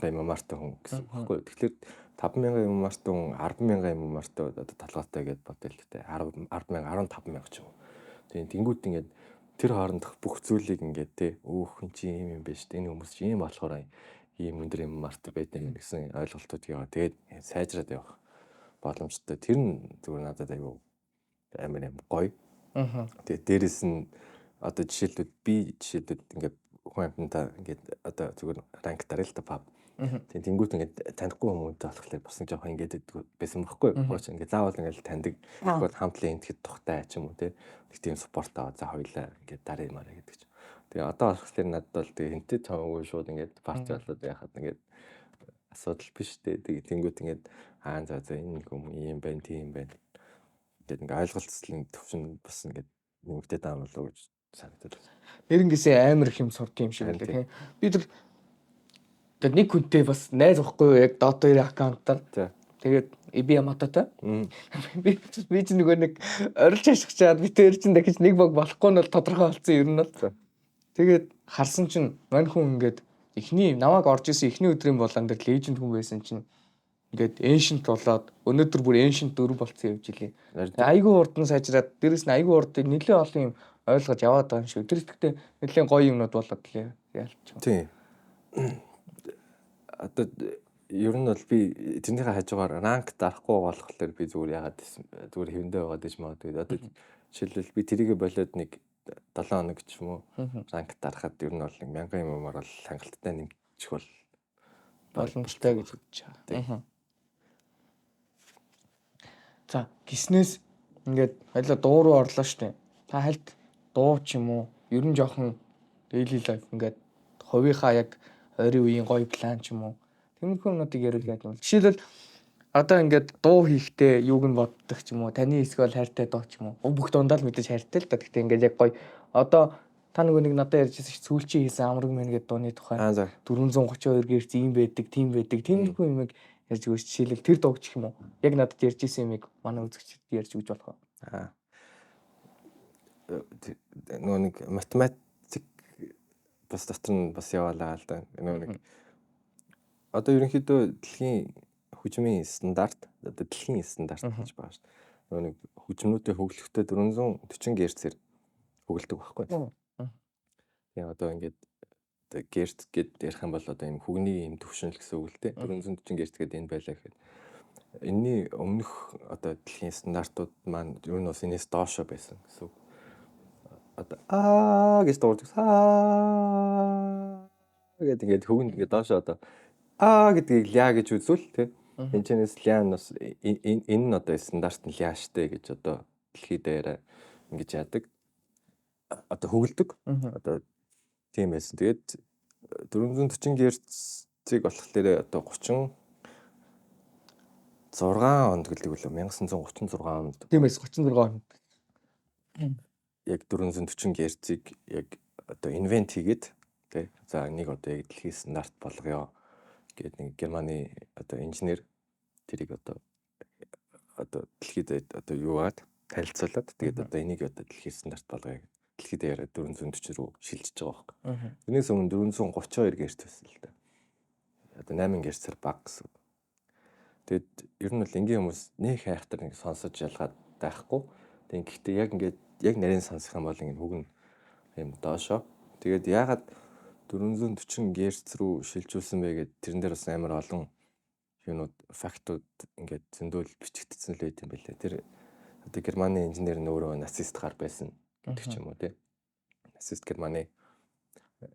MMR тай хүн гэсэн үг байхгүй юу. Тэгэхээр 5000 MMR тай хүн 10,000 MMR тай одоо толгойтой гэдээ бодъё л дээ. 10 10,000 15,000 ч юм уу. Тийм, тэнгуут ингээд тэр хоорондох бүх зүйлийг ингээд те, өөх хүн чи ийм юм байна шүү дээ. Энэ хүмүүс чи ийм болохоор ийм өндөр MMR тай байдаг юм гэсэн ойлголтууд яваа. Тэгээд сайжраад явах боломжтой. Тэр нь зүгээр надад аюу амар юм гоё. Тэгээд дээрэс нь одоо жишээлбэл, би жишээлбэл ингээд хүн амьтантай ингээд одоо зүгээр rank даръя л да, pub. Тийм, тэнгуут ингээд танихгүй хүмүүнтэй болохоор бас нэг жоохон ингээд байсан байхгүй. Хууч ингээд заавал ингээд таньдаг. Тэгвэл хамтлын энтгэд тухтай ч юм уу те. Нэг тийм support аваа, за хоёлаа ингээд даръя мараа гэдэг чинь. Тэгээ одоо болохоор надад бол тэгээ хинтээ чамаагүй шууд ингээд party болоод яхад ингээд асуудал биш те. Тэгээ тэнгуут ингээд аа за за энэ хүмүүс ийм байна, тийм байна. Тэгээд ингээд ойлголцлын төвшин бас ингээд нэмэгдээд байгаа болоо гэж санагдаад байна. Нэрнгээсээ амар их юм сурд юм шиг байлаа тийм. Би тэр тэгээд нэг хүнтэй бас найз واخгүй юу, яг Dota 2 account аар. Тэгээд би Яматотой. Би ч нөгөө нэг орилж ашигчаад би тэр чинь дахиж нэг баг болохгүй нь бол тодорхой болсон ер нь бол. Тэгээд харсан чинь мань хүн ингээд эхний намайг орж исэн эхний өдрийн болон дээр legend хүн байсан чинь ингээд ancient болоод өнөөдөр бүр ancient 4 болцсон явж илээ. Айгүй хурдан сайжраад, дээрэс нь айгүй хурдан нэлээд олон юм ойлгож яваад байгаа юм шиг. Тэр ихтэй нэлээд гоё юмнууд болоод лээ. Ялч. Тийм. Одоо ер нь бол би тэрнийхээ хажуугаар rank дарахгүй болохоор би зүгээр яагаад зүгээр хэвэндээ байгаад иж магадгүй. Одоо жишээлбэл, би тэрийгэ болоод нэг 7 хоног ч юм уу rank дарахад ер нь бол нэг 1000 MMR бол хангалттай нэмчих бол боломжтой гэж бодож байгаа. За, гиснээс ингээд хоёлаа дуу руу орлоо штэ. Та хальт дуу ч юм уу, ер нь жоохон daily life, ингээд хувийнхаа яг ойрын үеийн гоё план ч юм уу. Тиймэрхүү юмнуудыг ярил гэдэг юм. Жишээлбэл, одоо ингээд дуу хийхдээ юуг нь боддог ч юм уу, таны эсвэл хайртай дуу ч юм уу. Бүх дундаа л мэдээж хайртай л да. Гэхдээ ингээд яг гоё одоо та нөгөө нэг надад ярьжсэн ш, сүүлчийн хийсэн Амраг мэн гэдэг дууны тухай 432 Гц ийм байдаг, тийм байдаг. Тиймэрхүү юмыг ярьж өгөөч. Жишээлбэл, тэр дууг ч юм уу. Яг надад ярьж исэн юмыг манай үзэгчдэд ярьж өгч болох уу? Аа. Нөгөө нэг математик бас дотор нь бас яваалаа л да. Нөгөө нэг одоо ерөнхийдөө дэлхийн хөгжмийн стандарт, одоо дэлхийн стандарт гэж байгаа шүү дээ. Нөгөө нэг хөгжмнүүдийн хөглөхдөө 440 Гц-ээр хөглөдөг байхгүй. Тийм, одоо ингээд одоо герц гэд ярих юм бол одоо ийм хүрний ийм төвшин л гэсэн үг л дээ. 440 Гц гэдэг энэ байлаа гэхэд энэний өмнөх одоо дэлхийн стандартууд маань ер нь бас энэс доошо байсан гэсэн үг. Одоо аа гэж дуугардаг. Аа гэдэг ингээд хөгөнд ингээд доошо одоо аа гэдгийг ля гэж үзвэл тий. Энэ чинээс ля нь бас энэ нь одоо стандарт нь ля штэ гэж одоо дэлхий дээр ингэж яадаг. Одоо хөглөдөг. Одоо тийм байсан. Тэгээд 440 Гц-ийг болохоор одоо 36 онд гэлдэг үлээ, 1936 онд. Тийм байсан, 36 онд. Яг 440 Гц-ийг яг одоо invent хийгээд тий. За, энийг одоо яг дэлхийн стандарт болгоё гээд нэг Германы одоо инженер тэрийг одоо дэлхийд одоо юугаад танилцуулаад, тэгээд одоо энийг одоо дэлхийн стандарт болгоё. Дэлхийд яриа 440 руу шилжиж байгаа байхгүй. Тэрнээс өмнө 432 Гц байсан л да. Одоо 8 Гц-ээр бага гэсэн. Тэгээд ер нь бол энгийн хүмүүс нэг хайхтар нэг сонсож ялгаад байхгүй. Тэгээд гэхдээ яг ингээд яг нарийн сонсох юм бол ингээд хүүгэн юм доошоо. Тэгээд яагаад 440 Гц рүү шилжүүлсэн бэ гэд тэрэн дээр бас амар олон юунууд, фактууд ингээд зөндөл бичигдсэн л байт юм билээ. Тэр одоо Германы инженер нь өөрөө нацист гар байсан гэдэг ч юм уу тий. Нацист Германы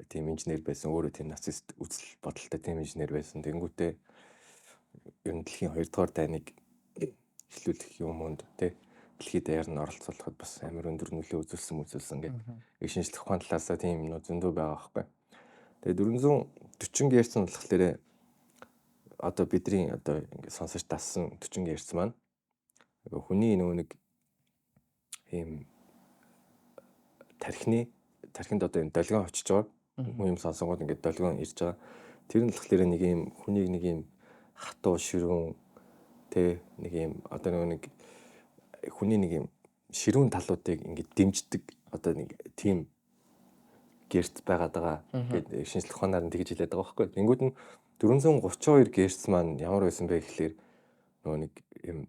тийм инженер байсан. Өөрөө тийм нацист үзэл бодолтой тийм инженер байсан. Тэнгүүтээ ер нь дэлхийн 2 дугаар дайныг эхлүүлэх юм унд тий дэлхийд даяар нь оролцуулахад бас амар өндөр нөлөө үзүүлсэн гэдэг шинжлэх ухааны талаасаа тийм юмнууд зөндөө байгаа байхгүй. Тэгээ 440 Гц нь болохоор одоо бидний одоо ингээд сонсож дассан 40 Гц маань хүний нөгөө нэг ийм тархинд одоо юм долгион очиж байгаа. Хүн юм сонсонгууд ингээд долгион ирж байгаа. Тэр нь болохоор нэг юм хүнийг нэг юм хатуу ширүүн тэ нэг юм одоо нөгөө нэг хүний нэг юм ширүүн талуудыг ингээд дэмждэг одоо нэг тийм герц байгаад байгаа гэдэг шинжлэх ухаанаар нь тэгж хэлээд байгаа байхгүй. Тэнгүүд нь 432 герц маань ямар байсан бэ гэхлээр нөгөө нэг юм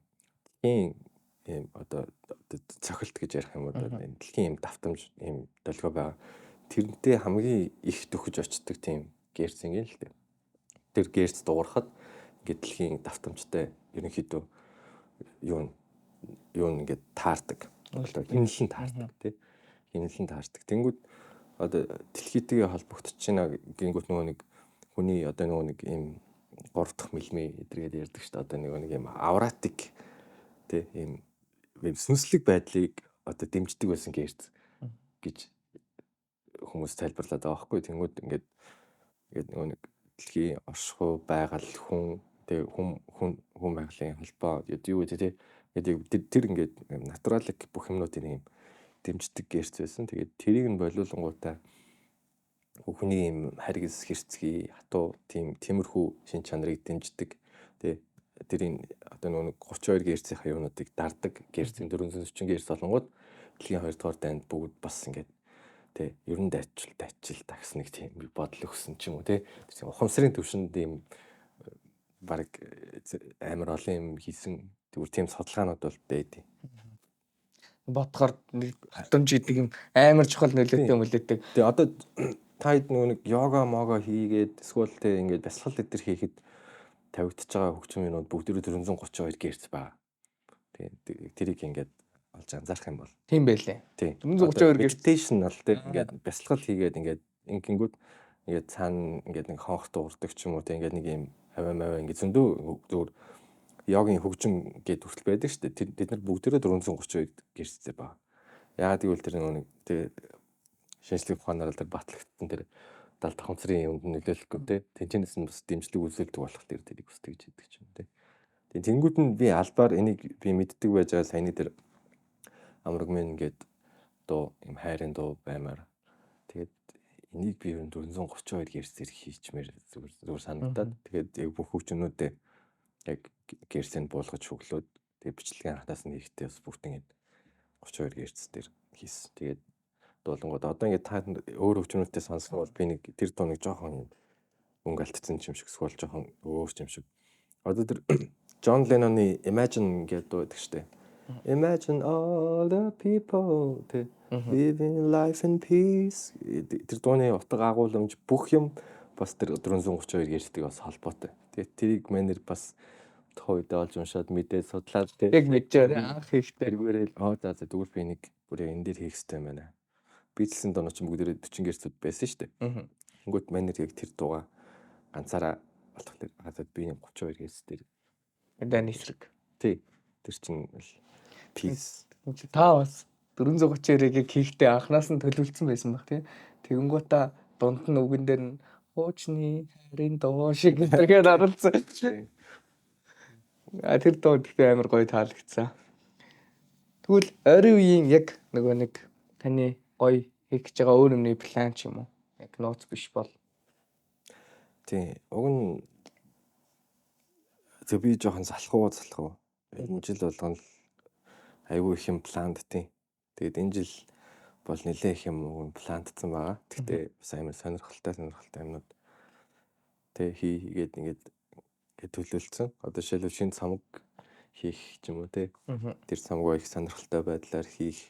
дэлхийн ийм одоо цохилт гэж ярих юм уу, энэ дэлхийн ийм давтамж ийм долгио байгаа. Тэрнтэй хамгийн их дөхөж очдог тийм герц юм л дээ. Тэр герц дуурахад ингээд дэлхийн давтамжтай ерөнхийдөө юу юу ингээд таардаг. Одоо химнэлэн таардаг тий. Химнэлэн таардаг. Тэнгүүд одоо дэлхийтэйгээ холбогдож байна гингүүт нөгөө нэг хүний одоо нөгөө нэг ийм 3 дахь мэлмээ эдэргээд ярьдаг шүү дээ. Одоо нөгөө нэг ийм auratic тий ийм сүнслэг байдлыг одоо дэмждэг байсан герц гэж хүмүүс тайлбарлаад байгаа байхгүй. Тэнгүүд ингээд ингээд нөгөө нэг дэлхийн оршихуй, байгаль, хүн тэгээ хүн хүн хүн байгалийн холбоо юу гэдэг тий ингээд тэр ингээд naturalic бүх юмнуудыг юм дэмждэг герц байсан. Тэгээд тэрийг нь болиулангуудаа хүний юм харгас хэрцгий хатуу тийм тиймэрхүү шин чанарыг дэмждэг тий тэрийн одоо нөгөө 32 герцийнхаа юунуудыг дардаг герцийн 440 герц болонгууд дэлхийн 2 дугаар дайнд бүгд бас ингээд тий ер нь дайчил дайчил тагс нэг тийм бодол өгсөн ч юм уу тий тэр ухамсарын төвшөнд ийм баг амар олон юм хийсэн тэгвэр тийм судалгаанууд бол дээд. Бодохоор нэг давтамж гэдэг юм амар чухал нөлөөтэй мөлөөтэй. Тэгээ одоо та хэд нөгөө нэг йога мога хийгээд эсвэл тэ ингээд бясалгал эдэр хийхэд тавигдчихж байгаа хөгжим юмнууд бүгд 432 Гц байгаа. Тэгээ тэрийг ингээд олж анзаарах юм бол тийм байлээ. Тий. 432 Гц meditation бол тэ ингээд бясалгал хийгээд ингээд ингэнгүүт ингээд цаана ингээд нэг хонх дуурдаг ч юм уу тэ ингээд нэг юм аваа маваа ингээд зөндөө зөвөр йогийн хөгжим гээд хүртэл байдаг шүү дээ. Тэд нар бүгдээрээ 432 Гц-тэй байгаа. Яагаад гэвэл тэр нэг тэ шинжлэх ухаанаар тэр батлагдсан тэр далд ухамсарын юмд нөлөөлөхгүй те. Тэнцэнээс нь бас дэмжлэг үзүүлдэг болох тэр тэрийг бас тэгж хийдэг ч юм те. Тэгээ тэнгууд нь би албаар энийг би мэддэг байж байгаа саяны тэр амраг минь ингээд дуу юм хайрын дуу баймаар. Тэгээд энийг би ер нь 432 Гц-ээр хийчмээр зүгээр зүгээр санагдаад тэгээд яг бүх хөгжмнүүдээ яг герцэнд буулгаж хөглөөд тэгээд бичлэгийн анхнаас нь хийхдээ бас бүгд ингээд 32 Гц дээр хийсэн. Тэгээд дуулангууд одоо ингээд та өөр хөгжмөнүүдтэй сонсох бол би нэг тэр дуу нэг жоохон юм өнгө алдсан юм шиг эсвэл жоохон өөр юм шиг. Одоо тэр Джон Ленноны Imagine гэдэг дуу байдаг штэ. Imagine all the people тэ living life in peace. Тэр дууны утга агуулмж бүх юм бас тэр 432 Гц-тэй бас холбоотой. Тэгээд тэрийг манер бас тухайн үедээ олж уншаад мэдээд судлаад тэ Яг мэдж байгаа анх хийхдээ тэргээрээ аа за за тэгвэл би нэг бүр яг энэ дээр хийх хэрэгтэй юм байна. Beatles-ийн дуунууд чинь бүгдээрээ 40 Гц-үүд байсан шүү дээ. Тэнгүүт манер яг тэр дууга ганцаараа болохоор аа би нэг 32 Гц дээр Дайны эсрэг. Тий. Тэр чинь л peace. Та бас 432-ыг яг хийхдээ анханаас нь төлөвлөсөн байсан баг тий. Тэгэнгүүтээ дунд нь үгэн дээр нь хуучны хайрын дуу шиг гэдгээр оруулсан. А тэр дуу гэхдээ амар гоё таалагдсан. Тэгвэл ойрын үеийн яг нөгөө нэг таны гоё хийх гэж байгаа өөр юмны план ч юм уу? Яг нууц биш бол. Тий. Уг нь тэг би жоохон залхуу. Энэ жил болгоно л айгүй их юм пландтیں۔ Тэгээд энэ жил бол нэлээ их юм уг нь пландсан байгаа. Гэхдээ бас амар сонирхолтой юмнууд тэг хийгээд ингээд төлөөлсөн. Одоо жишээлбэл шинэ цамаг хийх ч юм уу те. Тэр цамгаа их сонирхолтой байдлаар хийх.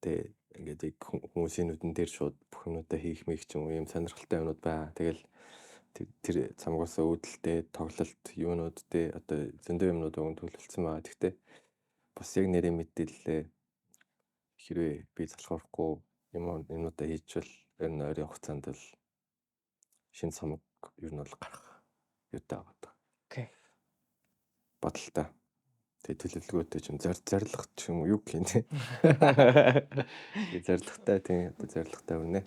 Тэ ингээд яг хүмүүсийн нүдэн дээр шууд бүх юмнуудаа хийх мэх ч юм уу ийм сонирхолтой юмнууд байгаа. Тэгэл тэр цамгаас үүдэлтэй тоглолт юунууд те одоо зөндөө юмнууд уг нь төлөвлөсөн байгаа. Гэхдээ бас яг нэрээ мэдээллээ хэрвээ би залхуурахгүй юмнуудаа хийчихвэл Ер нь ойрын хугацаанд бол шинэ цомог ер нь бол гарах юутай байгаа. Окей. Бодолтой. Тэгээ төлөвлөгөөтэй ч юм зорилго ч юм уу юу гэх юм те. Зорилготой тийм одоо зорилготой өрнө.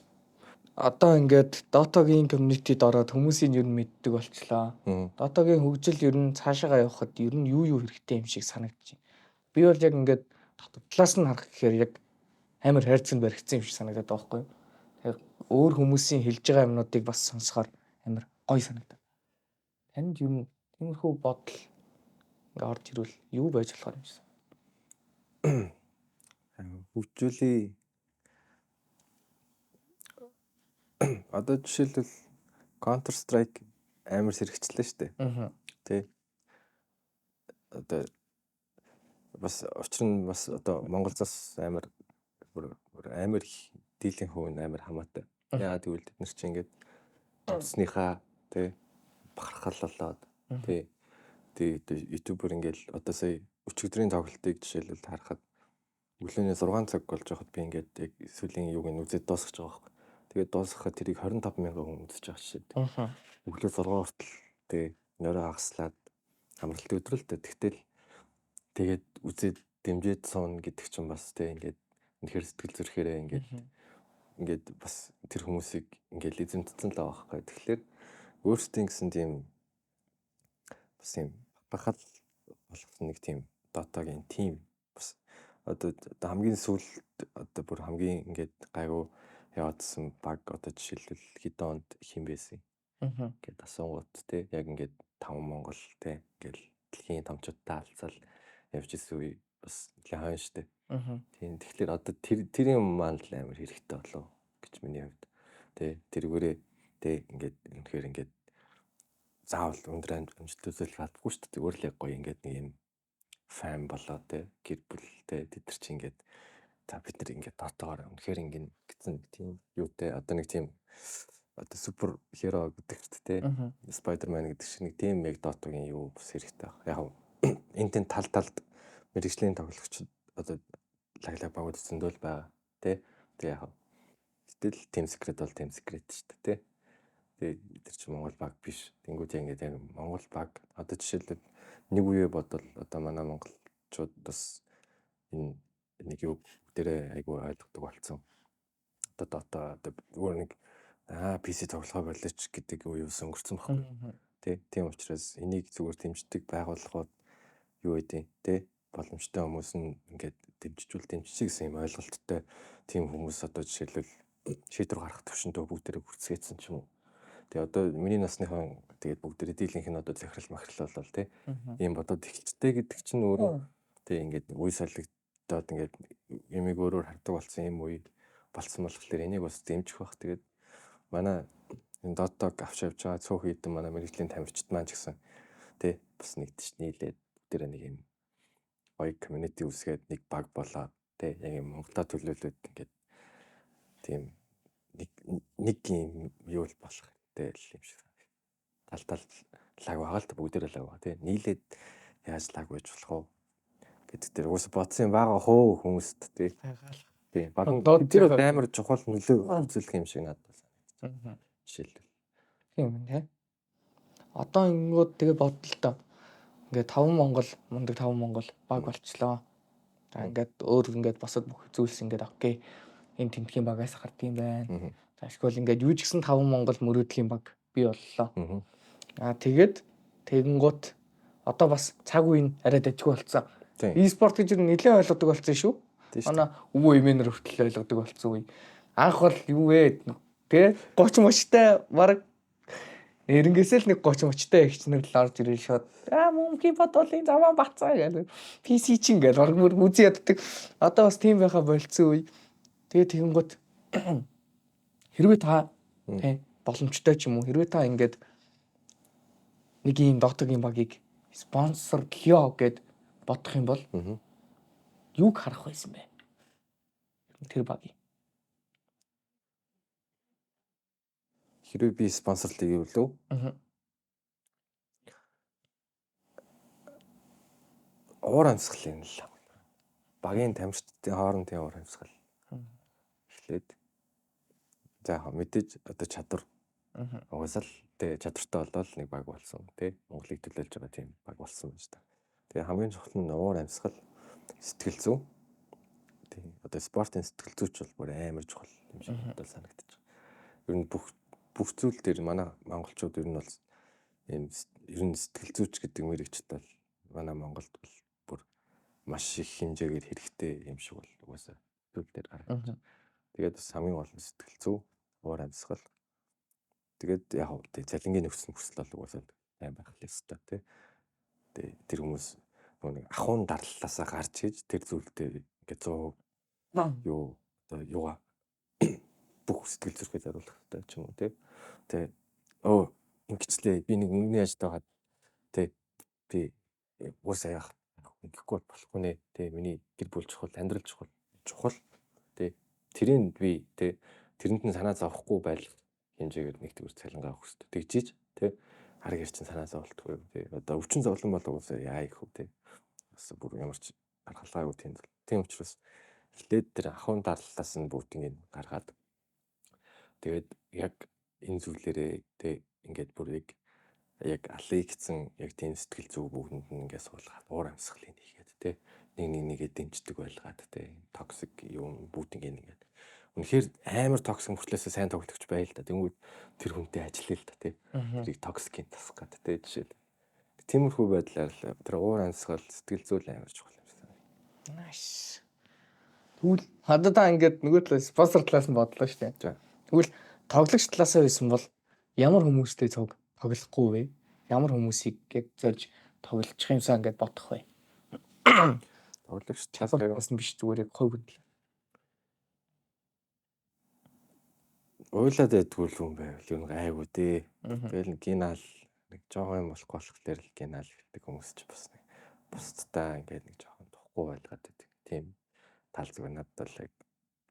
Одоо ингээд Dota-гийн community-д ороод хүмүүсийн ер нь мэддэг болчлоо. Dota-гийн хөгжил ер нь цаашаагаа явхад ер нь юу юу хэрэгтэй юм шиг санагдчих. Би бол яг ингээд дотор талаас нь харах гэхээр яг амар хайрцаг баригдсан юм шиг санагдаад байгаа байхгүй юу? Тэгээ өөр хүмүүсийн хэлж байгаа юмнуудыг бас сонсохоор амар гоё санагдав. Танд ер нь тиймэрхүү бодол ингээ орж ирвэл юу байж болохоор юм шиг. Хөгжүүлээ. Одоо жишээлбэл Counter Strike амар сэрэгчлээ шүү дээ. Тэ. Одоо бас учир нь бас одоо Монголзоос амар амар их дийлэн хөв амар хамаатай. Яагаад гэвэл бид нар чинь ингээд үзснийхаа тэ бахархал болоод тэ тэгээ ютубер ингээд одоо сая өчигдрийн тоглолтыг жишээлбэл харахад өглөөний 6 цаг болж байхад би ингээд яг сүүлийн юуг нь үзээд дуусгаж байгаа байхгүй. Тэгээд дуусгахад тэрийг 25 мянган хүн үзэж байгаа шээ. Өглөө 6 хүртэл тэг нөрөө хагаслаад амралтын өдөр л дээ. Тэгтэл тэгээд үзээд дэмжиж сууна гэдэг чинь бас тэг ингээд үнэхээр сэтгэл зүрхээрээ ингээд ингээд бас тэр хүмүүсийг ингээд эзэмтсэн л байгаа байхгүй. Тэгэхээр өөрсдийн гэсэн тийм бас тийм бахархал болгосон нэг тийм Dota-гийн тим бас одоо хамгийн сүүлд одоо бүр хамгийн ингээд гайгүй яваадсан баг одоо жишээлбэл хэдэн онд хэн байсан гээд асуунгууд те яг ингээд 5 Монгол те ингээл дэлхийн томчуудтай алцаал явж исэн үе бас нэлээд хойно штэ. Тийм тэгэхээр одоо тэр юм маань л амар хэрэгтэй болов гэж миний хувьд те тэргүүрээ те ингээд үнэхээр ингээд заавал өндөр амжилт үзүүлэх албагүй штэ, зүгээр л яг гоё ингээд нэг юм фан болоо те гэр бүл те тэд нар чи ингээд за бид нар ингээд Dota-гоор үнэхээр ингээд гэсэн тийм юутай одоо нэг тийм одоо супер херо гэдэг ч те Spider-Man гэдэг шиг нэг тийм яг Dota-гийн юу бас хэрэгтэй баг. Яг энэ тийм тал талд мэрэгжлийн тоглогчид одоо лаглаг багууд зөндөл байгаа те. Тэг яг гэтэл Team Secret бол Team Secret шүү дээ те. Тэгээ тэр чинь Монгол баг биш. Тэнгүүд яг ингээд яг Монгол баг одоо жишээлбэл нэг үе бодвол одоо манай монголчууд бас энэ нэг юу дээрээ айгүй ойлгодог болсон. Одоо Dota одоо зүгээр нэг PC тоглохоо болооч гэдэг үе ус өнгөрцөн байхгүй. Тэ тийм учраас энийг зүгээр дэмждэг байгууллагууд юу гэдэг тэ боломжтой хүмүүс нь ингээд дэмжижүүл дэмжиж гэсэн юм ойлголттой тийм хүмүүс одоо жишээлбэл шийдвэр гаргах төвшөндөө бүгдээрээ бүрцгээсэн ч юм уу. Тэгээ одоо миний насныхан тэгээд бүгдээрээ дийлэнх нь одоо захирал махирал болол тэ ийм бодоод эхэлжтэй гэдэг чинь өөрөө тэ ингээд үе солигдоод ингээд ямиг өөрөөр хардаг болсон юм үе болсон болохоор энийг бас дэмжих бах. Тэгээд манай энэ Dota-г авч явж байгаа цөөх хэдэн манай мэрэгжлийн тамирчид маань ч гэсэн тэ бас нэгдэж нийлээд бүгдээрээ нэг юм гоё community үүсгээд нэг баг болоод тэ яг юм Монголоо төлөөлөөд ингээд тийм нэг юм юу л болох хэрэгтэй л юм шиг санагдав. Тал тал лаг байгаа л бүгдээрээ лаг байгаа тий. Нийлээд яаж лаг байж болох вэ гэдэг дээр уус бодсон юм байгаа хөө хүмүүст тий. Тий. Баг тэр бол амар чухал нөлөө үзүүлэх юм шиг надад санагдав. Жишээлбэл. Тийм юм тий. Одоо ингэнгүүт тэгээ бодлоо та. Ингээд 5 Монгол мундаг 5 Монгол баг болчлоо. За ингээд өөр ингээд босод бүх зүйлс ингээд окей. Энэ тэмдгийн багаас гардаг юм байна. За эсвэл ингээд юу ч гэсэн 5 Монгол мөрөөдлийн баг бий боллоо. Аа тэгээд тэгэнгүүт одоо бас цаг үе нь арай дажгүй болсон. E-спорт гэж нэлээд ойлгодог болсон шүү. Манай өвөө эмээнэр хүртэл ойлгодог болсон үе. Анх бол юу вэ? Тэ 30 мөчтэй баг нэрнгээсээ л нэг 30 мөчтэй эгчнэр л орж ирэл шууд аа мөнхийн бодолын заваа бацаа гэл PC чинь гэл орг мөр үзий яддаг. Одоо бас тийм байха болцсон үе. Тэгээ тэгэнгүүт хэрвээ та тий боломжтой ч юм уу хэрвээ та ингээд нэг ийм Dota-гийн багийг спонсорлоё гэд бодох юм бол юуг харах байсан бэ? Тэр багийг. Хэрвээ би спонсорлоё гэвэл үү? Уур амьсгалын л багийн тамирчдын хоорондын уур амьсгал. Эхлээд За яг мэдээж одоо чадвар угаасаа л тий чадвартай болоод нэг баг болсон тий Монголыг төлөөлж байгаа тийм баг болсон байна шүү дээ. Тэгээ хамгийн чухал нь уур амьсгал, сэтгэл зүй. Тий одоо спортын сэтгэл зүйч бол бүр амар чухал юм шиг надад санагдчих. Ер нь бүх зүйл дээр манай монголчууд ер нь бол ийм ер нь сэтгэл зүйч гэдэг мэрэгчд бол манай Монголд бол бүр маш их хэмжээгээр хэрэгтэй юм шиг бол угаасаа зүйл дээр харагдаж. Тэгээд бас хамгийн гол нь сэтгэл зүй, уур амьсгал. Тэгээд яг тий цалингийн нөхцөл мөсөл бол угаасаа сайн байх л ёстой тий. Тэгээд тэр хүмүүс нөгөө нэг ахуйн дарлалаасаа гарч иж тэр зүйлдээ ингээд 100 юу одоо юугаа бүх сэтгэл зүрхээ зориулах хэрэгтэй ч юм уу тий. Тэгээ өө ингэчлээ би нэг мөнгөний ажид байгаад тий би уусаа яах ингэхгүй болохгүй нэ тий миний гэр бүл чухал, амьдрал чухал, чухал тий тэрийг би тий тэрэнд нь санаа зовхгүй байх хэмжээгээр нэг тэгвэр цалингаа өгөх хэрэгтэй. Тэгжиж тий хараг ярьчин санаа зовлтгүй тий одоо өвчин зовлон бол уусаа яа их үү тий бас бүр ямар ч аргалгаагүй тийм зүйл. Тийм учраас эхлээд тэр ахуйн дарлалаас нь бүгднийг гаргаад тэгээд яг энэ зүйлээрээ тий ингээд бүр яг алыг гэсэн яг тийм сэтгэл зүй бүгдэнд нь ингээд суулгаад уур амьсгалыг хийгээд тий нэг нэг нэгээ дэмждэг байлгаад тий toxic юм бүгднийг ингээд үнэхээр амар toxic мөртлөөсөө сайн тоглогч байл та. Тэнгүүд тэр хүнтэй ажиллая л та тий. Тэрийг toxic ийн тасах гад тий жишээл. Тиймэрхүү байдлаар л тэр уур амьсгал сэтгэл зүй амар чухал юм шиг. Nice. Тэгвэл одоо та ингээд нөгөө талаас спонсор талаас нь бодлоо шүү дээ. Тэгвэл тоглогч талаасаа байсан бол ямар хүмүүстэй цуг тоглохгүй вэ? Ямар хүмүүсийг яг зорж тоглолчих юмсан ингээд бодох вэ? Тоглогч талаас нь биш, зүгээр яг хувь хүн. Уйлаад байдгүй л хүн байвал юу нэг айгүй дээ. Тэгэл гинал нэг жоохон юм болохгүй болохоор л гинал гэдэг хүмүүс ч бас нэг бусдаа ингээд нэг жоохон тухгүй байлгаад байдаг. Тийм тал зүгээр надад бол яг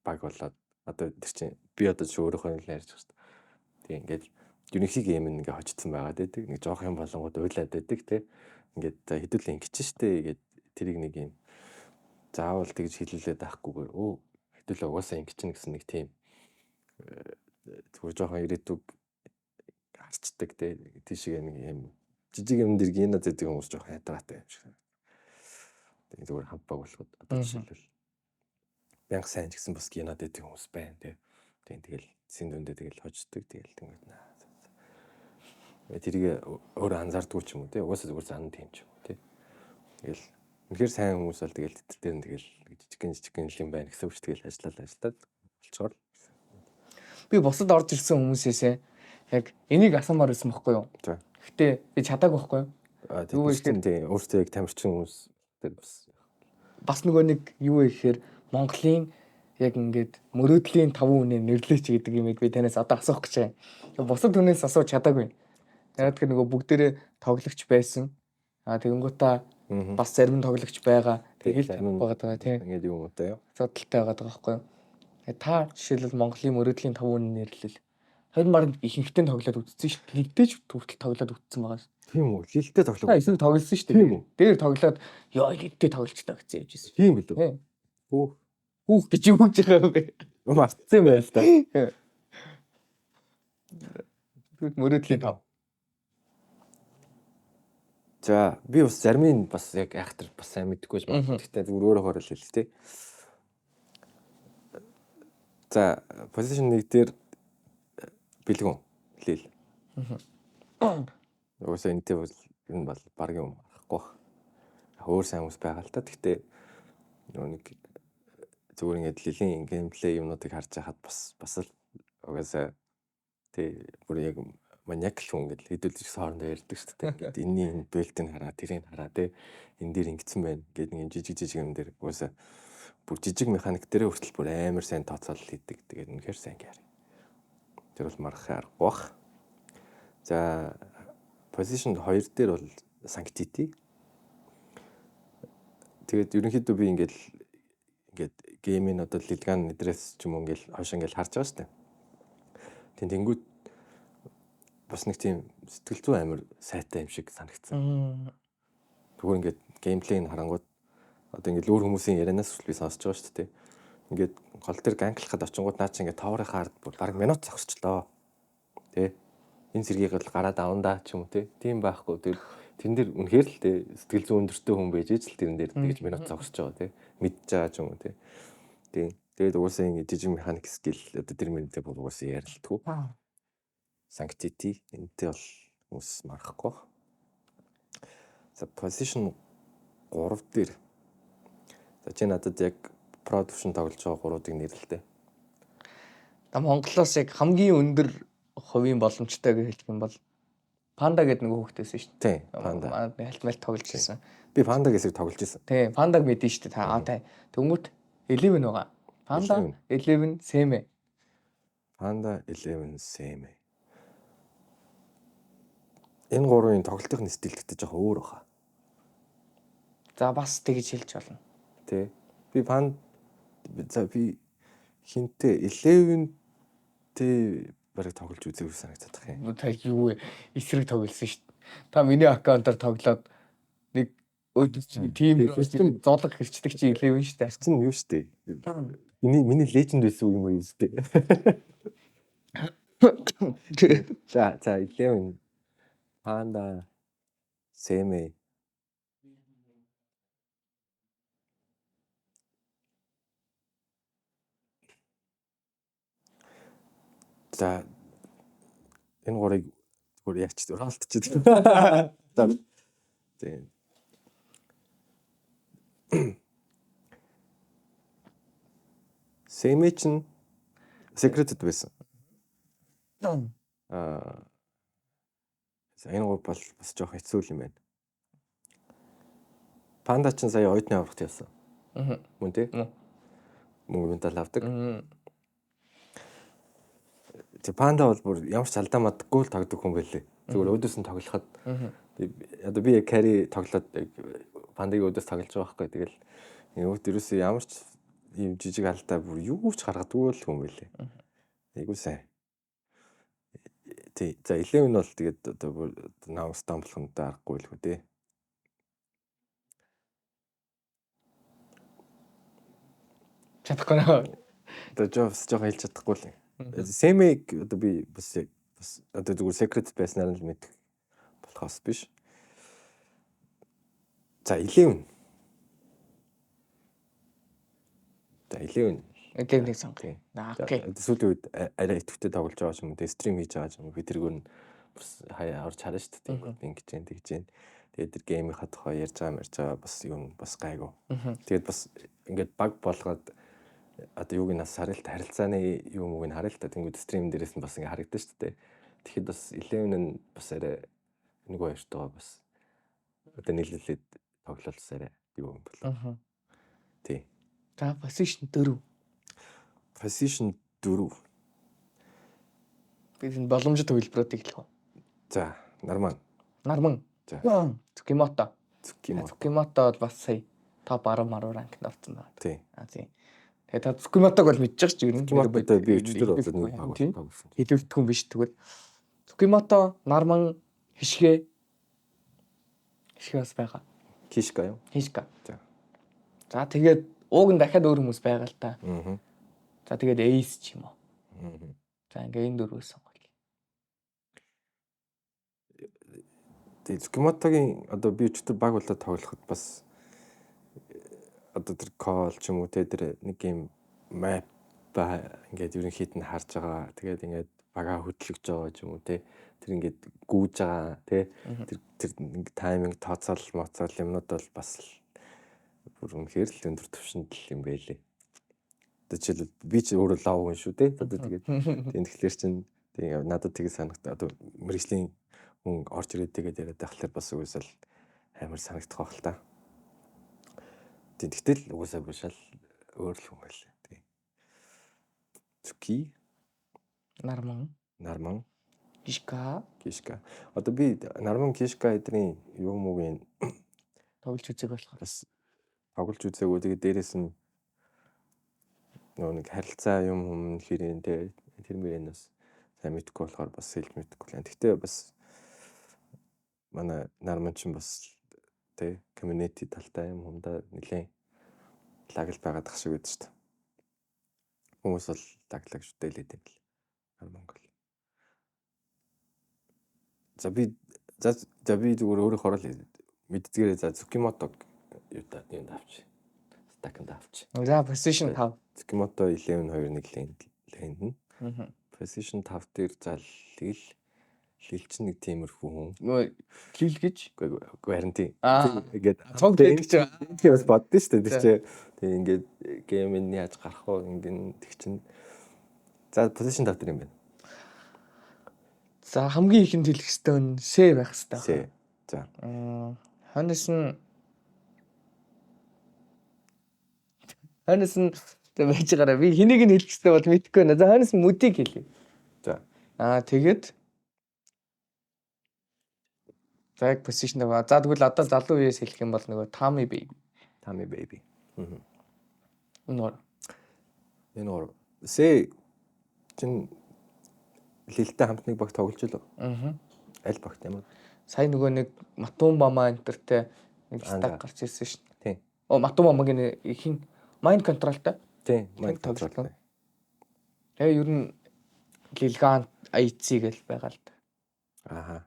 баг болоод одоо тэр чинь би одоо ч өөрөөхөө л ярьж байгаа шүү дээ. Тийм ингээд ерөнхий гейм нь ингээ хожигдсан байгаад байдаг. Нэг жоох юм болонгууд уйлаад байдаг тий. Ингээд за хэдүүлээ ингэж штэ гээд тэрийг нэг юм заавал тэгж хилүүлээд байхгүйгээр өө хэдүүлээ угаасаа ингэж чинь гэсэн нэг тийм зүгээр жоохон ирээдүг харцдаг тий. Тийшээ нэг юм жижиг юм дэр гина зэдэг хүмүүс жоохон хайдраатай юм шиг. Тэгээ зүгээр хамт баг болоход одоо жишээлбэл мянга сайн ч гэсэн бас гина дэдэг хүмүүс байна тий. Тэгэл зэн дүндээ тэгэл хождог тэгэл тэнгүүд наа. Тэрийг өөрөө анзаардгүй ч юм уу тий. Угаасаа зүгээр зан тийм ч юм уу тий. Тэгэл үнэхээр сайн хүмүүс бол тэгэл тэтгэл дээр нь тэгэл жижигхэн жижигхэн юм байна гэсэн үг ч тэгэл ажиллаад болчоор. Би бусад орж ирсэн хүмүүсээсээ яг энийг асуумаар байсан бохгүй юу? За. Гэтэ би чадаагүй бохгүй юу? Юу гэхээр тий өөртөө яг тамирчин хүмүүс тэр бас нөгөө нэг юу вэ гэхээр Монголын яг ингээд мөрөөдлийн 5 үнэ нэрлээч гэдэг юмыг би танаас одоо асуух гэж байна. Бусад хүнээс асууж чадаагүй. Яг тэр нөгөө бүгдээрээ тоглогч байсан. Аа тэгэнгүүтээ бас зарим нь тоглогч байгаа. Тэг хэлж чадахгүй байгаа тийм. Ингээд юм уу та юу? Асуудалтай байгаа байхгүй юу? Та жишээлбэл Монголын мөрөөдлийн 5 үнэ нэрлэл. Харин баг ихэнхдээ тоглоод үтсэн шүү дээ. Лилтэй ч хүртэл тоглоод үтсэн байгаа шүү. Тийм үү? Лилтэй тоглоод. Та эсрэг тоглосон шүү дээ. Тийм үү? Дээр тоглоод ёо лилтэй тоглолцлоо гэсэн явж ирсэн. Тийм билүү? Хүүх. Хүүх гэж юу гэж байгаа юм бэ? Мартсан юм байна л та. Тэгвэл мөрөөдлийн 5. За би бас зарим нь бас яг айхтар бас сайн мэдэхгүй ч магадгүй. Гэхдээ зүгээр өөрөөр л хэлээ тий. За position 1 дээр бэлгүүн лил. Угаасаа энэтэй бол энэ бол баг юм байхгүй бах. Өөр сайн хүмүүс байгаа л та. Гэхдээ нөгөө нэг зүгээр ингээд лилийн геймплей юмнуудыг харж байхад бас л угаасаа тий бүр яг маньяк л хүн ингээд хэдүүлж хоорондоо ярьдаг шүү дээ. Ингээд энэний энэ бэлтийг хараа, тэрийг хараа тий энэ дээр ингэсэн байна гэдэг нэг жижиг жижиг юм дээр угаасаа бүр жижиг механик дээрээ хүртэл бүр амар сайн тооцоолол хийдэг. Тэгээд үнэхээр сайн гэр. Тэр бол маргахын аргагүй бах. За position 2 дээр бол Sanctity. Тэгээд ерөнхийдөө би ингээд геймийн одоо Lilgan нэдрээс ч юм уу ингээд хойш ингээд харж байгаа шүү дээ. Тэнгүүд бас нэг тийм сэтгэл зүй амар сайтай юм шиг санагдсан. Тэгвэл ингээд геймплейг харангууд одоо ингээд өөр хүмүүсийн ярианаас хүртэл би сонсож байгаа шүү дээ. Ингээд гол дээр gank лахад очингууд наа чи ингээд tower ын ард бүр бараг минут зогсчлоо. Тэ. Энэ зэргийг бол гараад авандаа ч юм уу те. Тийм байхгүй. Тэр тэрэн дээр үнэхээр л те сэтгэл зүйн өндөртэй хүн байж ижил тэрэн дээр тэгж минут зогсож байгаа те. Мэдж байгаа ч юм уу те. Тийм. Тэгээд угаасаа ингэ жижиг механик skill одоо тэр мөрөнтэй бол угаасаа ярилтгүй. Sanctity энэтэй бол хүмүүс марахгүй. За position 3 дээр. За чи надад яг pro төвшин тоглож байгаа гуруудыг нэрлэлтэй. Та Монголоос яг хамгийн өндөр хувийн боломжтой гэж хэлэх юм бол Панда гэдэг нэг хүүхдээс шүү дээ. Тийм, Панда. Манай нэг хальт малт тоглож ирсэн. Би Панда гэсэг тоглож ирсэн. Тийм, Пандаг мэдэн шүү дээ. Та аа та. Тэнгүүт 11 байгаа. Панда 11 Сэмэ. Панда 11 Сэмэ. Энэ гурвын тоглолтын стил гэхдээ жоох өөр баха. За бас тэгж хэлж болно. Тэ. Би Панд за би хинтээ 11-тэй бараг тоглож үзээгүй санагдах юм. Та юу вэ? Эсрэг тоглосон шүү дээ. Та миний аккаунтаар тоглоод нэг өөдөө чинь тим зоолго хэрчдэг чи 11 шүү дээ. Чин юу шүү дээ. Миний леженд байсан юм уу юм шүү дээ. За за 11 Панда Сэмэ. За энэ гурыг зүгээр яач ролтчих. За тийм. Сэмэ чинь secret-д байсан. Аа за энэ гур бол бас жоох хэцүү юм байна. Панда чинь сая оюутны аврагт явсан. Аа. Мөн тий? Мөнгө ментал авдаг. Тэг Панда бол бүр ямар ч алдаа мадаггүй л тогдог хүн байлээ. Зүгээр өөдөөс нь тоглоход одоо би яг carry тоглоод Пандагийн өөдөөс тоглож байгаа байхгүй. Тэгэл өөд ерөөсөө ямар ч ийм жижиг алдаа бүр юу ч гаргадаггүй л хүн байлээ. Айгуу сайн. Тий. За 11 нь бол тэгээд одоо бүр нам стамблахынтай аргагүй л хүү дээ. Чадахгүй нөө. Одоо жоос жоохон хэлж чадахгүй л юм. Сэмэг одоо би бас одоо зүгээр secret байснаар л мэдэх болохоос биш. За 11. За 11. 11-ийг сонгоё. Окей. Сүүлийн үед арай идэвхтэй тоглож байгаа ч юм уу, тэг стрим хийж байгаа ч юм уу, би тэргээр нь бас хаяа орж харна шүү дээ. Ингэж जैन тэгж जैन. Тэгээд тэр геймийнхаа тухай ярьж байгаа бас юм бас гайгүй. Тэгээд бас ингээд баг болгоод одоо юуг нь бас харъя л та, харилцааны юм уу г нь харъя л та. Тэнгүүд стрим дээрээс нь бас ингээд харагдана шүү дээ. Тэгэхэд бас 11 нь бас арай нэг хоёртойгоо бас одоо нийлүүлээд тоглолт арай юу юм болоо. Тий. За position 4. Position 4. Би энэ боломжит хувилбаруудыг хэлэх үү? За, Нарман. Нарман. За. Цукимото. Цукимото. Цукимото бол бас сая топ 10 маруу ранкнд орсон байна. Тий. А тий. Тэгээ та Цукимотог бол мэдчих ч ер нь. Цукимото би өчтөр одоо нэг баг тоглосон. Хэлүүлдэг хүн биш тэгвэл. Цукимото, Нарман, Хишгэ. Хишгэ бас байгаа. Кишка юу? Хишка. За. За тэгээд ууг нь дахиад өөр хүмүүс байгаа л та. Аа. За тэгээд Ace ч юм уу. За ингээ энэ дөрвөө сонгоё. Тэгээ Цукимотогийн одоо би өчтөр баг болоод тоглоход бас одоо тэр call ч юм уу те тэр нэг юм map ингээд ерөнхийд нь харж байгаа. Тэгээд ингээд бага хөдлөж байгаа ч юм уу те тэр ингээд гүйж байгаа те тэр тэр нэг тайминг тооцоол моцоол юмнууд бол бас бүр үнэхээр л өндөр түвшинд л юм байлээ. Одоо жишээлбэл би ч өөрөө лав хүн шүү те. Одоо тэгээд тийм тэгэхээр чин тийм надад тэгээ санагд одоо мэрэгжлийн хүн орж ирээд тэгээд яриад байхлаар бас угсаал амар санагдах байх л та. Тийм тэгтэл угсаа бүр шал өөр л хүн байлаа. Тийм. Цуки, Нарман, Нарман, Кишка Кишка. Одоо би Нарман, Кишка эдний юм уугийн тоглож үзег болохоор бас тоглож үзээгүй. Тэгээд дээрэс нь нөгөө нэг харилцаа юм хүм хэрэн те тэр мөрэн бас сайн мэдэхгүй болохоор бас хэлж мэдэхгүй л. Гэхдээ бас манай Нарман ч бас те community талтай юм хүмдээ нэлээд лагл байгаад тах шиг байдаг шүү дээ. Хүмүүс бол лаглаг шүтээлээд юм л. Монгол. За би за би зүгээр өөрөө хорол мэддгээрээ за Цукимото юу та юунд авч. Стакнд авч. За position 5. Цукимото 11 2 1 лейнд нь. Position 5 дээр за Лил Лил чинь нэг тиймэрхүү хүн. Нөгөө Лил гэж? Үгүй харин тийм. Ингээд цог гэдэг чинь тийм бас боддоо шүү дээ. Тэр чинь тийм ингээд гейм нь яаж гарах вэ? Ингээд тэг чинь за position 5 дээр юм байна. За хамгийн ихэнд хэлэх ёстой нь Сэ байх ёстой. Сэ. За. Хойноос нь байж байгаараа би хэнийг нь хэлэх ёстой бол мэдэхгүй байна. За хойноос нь Мүдийг хэлье. За. Тэгээд за яг position байгаа. За тэгвэл одоо залуу үеэс хэлэх юм бол нөгөө Tommy Baby. Tommy Baby. Энэ гур. Сэ чин Лилтэй хамт нэг баг тоглож илөө. Аль багт юм бэ? Сая нөгөө нэг Матумбама энтертэй нэг стак гарч ирсэн шин. Тийм. Матумбамагийн хин Mind Control-тай. Тийм, Mind Control-тай. Тэгээ ер нь Лилган IC гэл байгаа л да. Ааха.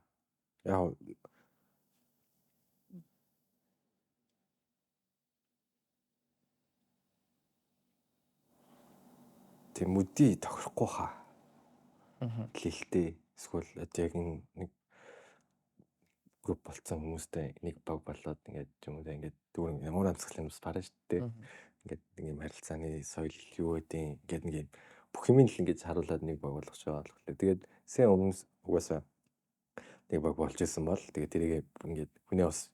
Яг тийм мүдий тохирохгүй хаа. Лилтэй эсвэл яг нэг групп болцсон хүмүүстэй нэг баг болоод ингээд юм уу ингээд дүүрэн ямар амьсгал юм бас барна шүү дээ. Ингээд нэг юм харилцааны соёл юу гэдэг ингээд нэг юм бүх юм л ингээд харуулад нэг баг болгож байгаа болохоор. Тэгээд сайн өмнө угаасаа нэг баг болж исэн бол тэгээд тэрийг ингээд хүнээ бас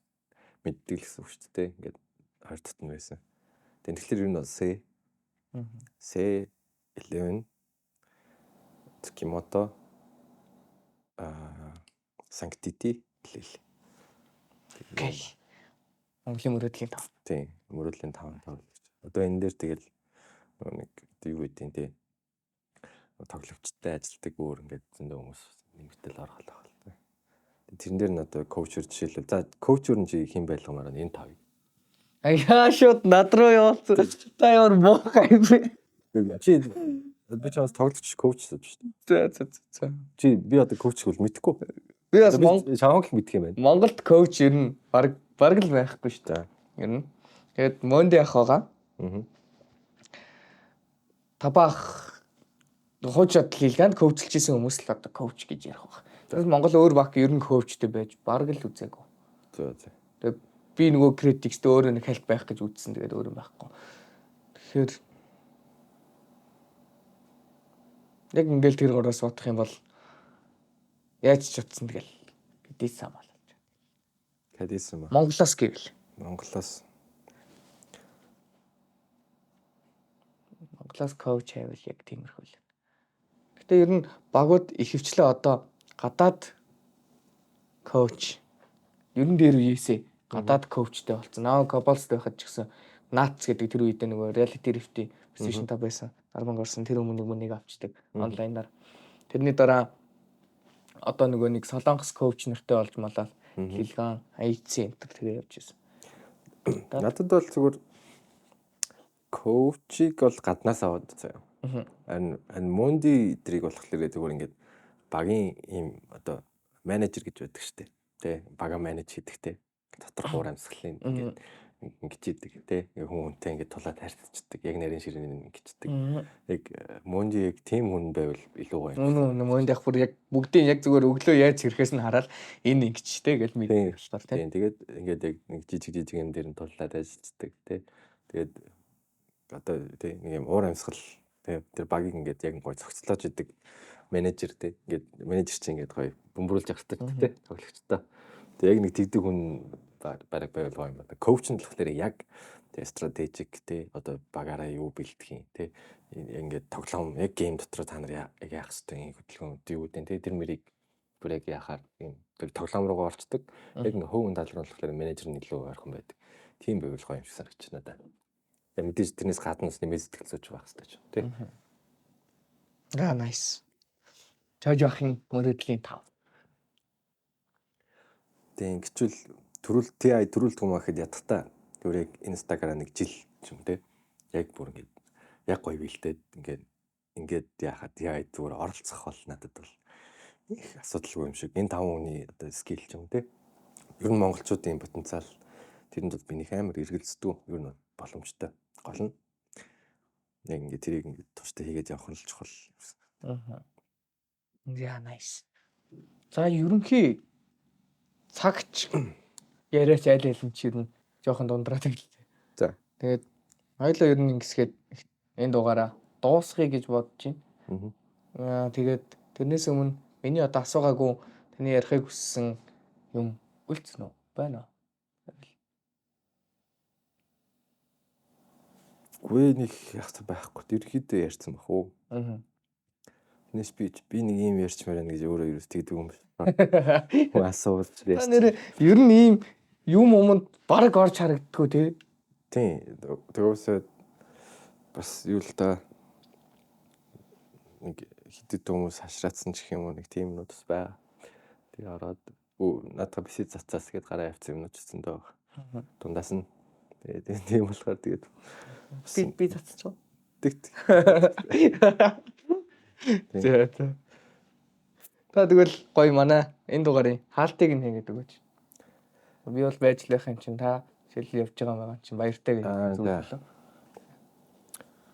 мэддэг л гэсэн үг шүү дээ. Ингээд хоёр татна байсан. Тэгээд тэгэхээр ер нь бол Сэ Сэ 11 Цукимото Sanctity Лил. Окей. Монголын мөрөөдлийн 5. Тийм, мөрөөдлийн 5 тоглогч. Одоо энэ дээр тэгэл нэг юу гэдэг юм те. Тоглогчтой ажилтдаг өөр ингээд зөндөө хүмүүс нэмэгдэл орох л байх л та. Тэрэн дээр нь одоо коучер жишээлбэл за коучер нь чи хэн байлгамаар энэ 5-ыг. Аяа шууд над руу явуулсан. Та ямар муухай юм бэ? Чи би ч бас тоглогч коуч гэж шүү дээ. За за за. Чи би одоо коуч гэвэл мэдэхгүй. Би бас чамаг л мэдэх юм байна. Монголд коуч ер нь баг л байхгүй шүү дээ. Ер нь. Тэгээд Монди ах байгаа. Табах хууч чадал хийлгээнд коучлж исэн хүмүүс л одоо коуч гэж ярих баг. Тэгвэл Монгол өөр баг ер нь коучтэй байж баг л үзээгүй. За за. Тэгээд би нөгөө критикстэй өөрөө нэг хальт байх гэж үзсэн. Тэгээд өөр юм байхгүй. Тэгэхээр яг ингээл тэр гороос бодох юм бол яаж ч утсан тэгэл Кадиса мал. Кадиса маа. Монголоос гэвэл. Монголоос. Монголоос коуч хайвал яг тиймэрхүү л. Гэтэ ер нь багууд ихэвчлэн одоо гадаад коуч ер нь дээр үеэсээ гадаад коучтэй болсон. Наа Коболс байхад ч гэсэн Нац гэдэг тэр үедээ нөгөө Reality Rift-ийн position 5 байсан. Нарманг орсон тэр өмнө нэг авчдаг онлайнаар. Тэрний дараа одоо нөгөө нэг Солонгос коуч нартай болж малаад Лилган, IC энэ тэгээ явж ирсэн. Надад бол зүгээр коучийг бол гаднаас аваад заяа. Ан Монди эдрийг болохоор зүгээр ингээд багийн ийм одоо менежер гэж байдаг штэ. Тэ бага менеж хийдэг те. Дотор хуур амьсгалын ингээд ингэж идэг те. Ингээ хүн хүнтэй ингээд тулаад харьцчихдаг. Яг нарийн ширээний ингэждэг. Яг Монди яг тийм хүн байвал илүү гоё. Үнэ Монди яг бүр яг бүгдийн яг зүгээр өглөө яаж ирэхээс нь хараад энэ ингэж те гэж мэдээ болохоор те. Тийм тэгээд ингээд яг нэг жижиг юм дээр нь тулаад ажиллаждаг те. Тэгээд одоо те нэг юм уур амьсгал те тэр багийг ингээд яг гоё зохицлоож идэг менежер те. Ингээд менежер чинь ингээд гоё бөмбөрүүлж авдаг те тоглогчтой. Тэг яг нэг тэгдэг хүн бараг байвал гоё юм байна. Коуч нь болохоор яг тэг стратегик те одоо багаараа юу бэлдэх юм те ингээд тоглоом яг гейм дотор та нар яг яах хэвтэй хөдөлгөөн юу гэдэг те тэр мэрийг бүр яг яхаар юм тоглоом руугаа орчдөг. Яг нэг хөвөн тал руу болохоор менежер нь илүү ойрхон байдаг. Тийм байвал гоё юм шиг санагдчих надад. Яг мэдээж тэрнээс гадна бас нэмээ сэтгэл зүйч байх хэвтэй ч те. Аа nice. Жожохын мөрөөдлийн 5. Тийм ингэчвэл төрөл TI төрөл түм гэхэд ядахта тэр яг Instagram нэг жил юм те. Яг бүр ингээд яг гоё бэлдээд ингээд Ингээд яхад яа зүгээр оролцох бол надад бол их асуудалгүй юм шиг. Энэ 5 хүний одоо skill ч юм те. Ер нь монголчуудын потенциал тэрэнд бол би нэг амар эргэлздэг. Ер нь боломжтой. Гол нь яг ингээд тэрийг ингээд тууштай хийгээд явах нь л чухал. Аа. Yeah, nice. За, ерөнхий цагч яриач аль аль нь чи ер нь жоохон дундраад тэглээ. За. Тэгээд хоёлоо ер нь ингэсгээд энэ дугаараа дуусгая гэж бодож байна. Аа, тэгээд тэрнээс өмнө миний одоо асуугаагүй таны ярихыг хүссэн юм үлдсэн үү? Байна уу? Үгүй, нэг яг байхгүй. Ерөнхийдөө ярьсан бах уу. Аа. Тэрнээс би нэг юм ярьчмаар байна гэж өөрөө ерөөс тэгдэг юм биш. Хүн асуувал Та ярьсан. нэр ер нь ийм юм уманд бараг орж харагддггүй тий. Тийм. Тэгвээсээ бас юу л да, нэг хэдэд хүмүүс хашраацсан ч гэх юм уу, нэг тийм юмнууд бас байгаа. Тэгээ ороод надад бисээ цацаас гээд гараа явцсан юмнууд ч зөндөө байгаа. Дундаас нь тэгээд тийм болохоор тэгээд Би цацчих. Тэгт. За за. Та тэгвэл гоё манай энэ дугаарын хаалтыг нь хийгээд өгөөч. Би бол байж л байх юм чинь та жишээл явж байгаа байгаа чинь баяртай гэж зөвлөлөө.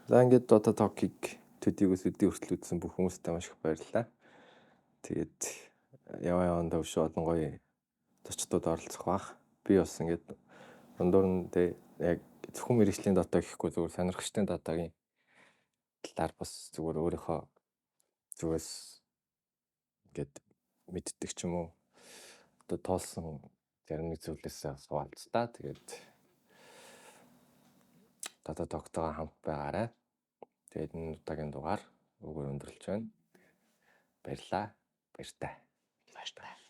За, ингээд Dota Talk-ыг төдийгөөс өдий хүртэл үзсэн бүх хүмүүстээ маш их баярлалаа. Тэгээд яваа явандаа өшөө олон гоё зочдод оролцох бах. Би бас ингээд дундуур нь тэ яг зөвхөн мэргэжлийн Dota гэхгүй зүгээр сонирхчдын Dota-гийн талаар бас зүгээр өөрийнхөө зүгээс ингээд мэддэг ч юм уу одоо тоолсон зарим нэг зүйлээсээ хуваалцлаа. Тэгээд Dota Talk-тойгоо хамт байгаарай. Тэгээд энэ удаагийн дугаар үүгээр өндөрлөж байна. Баярлалаа. Баяртай. Баяртай.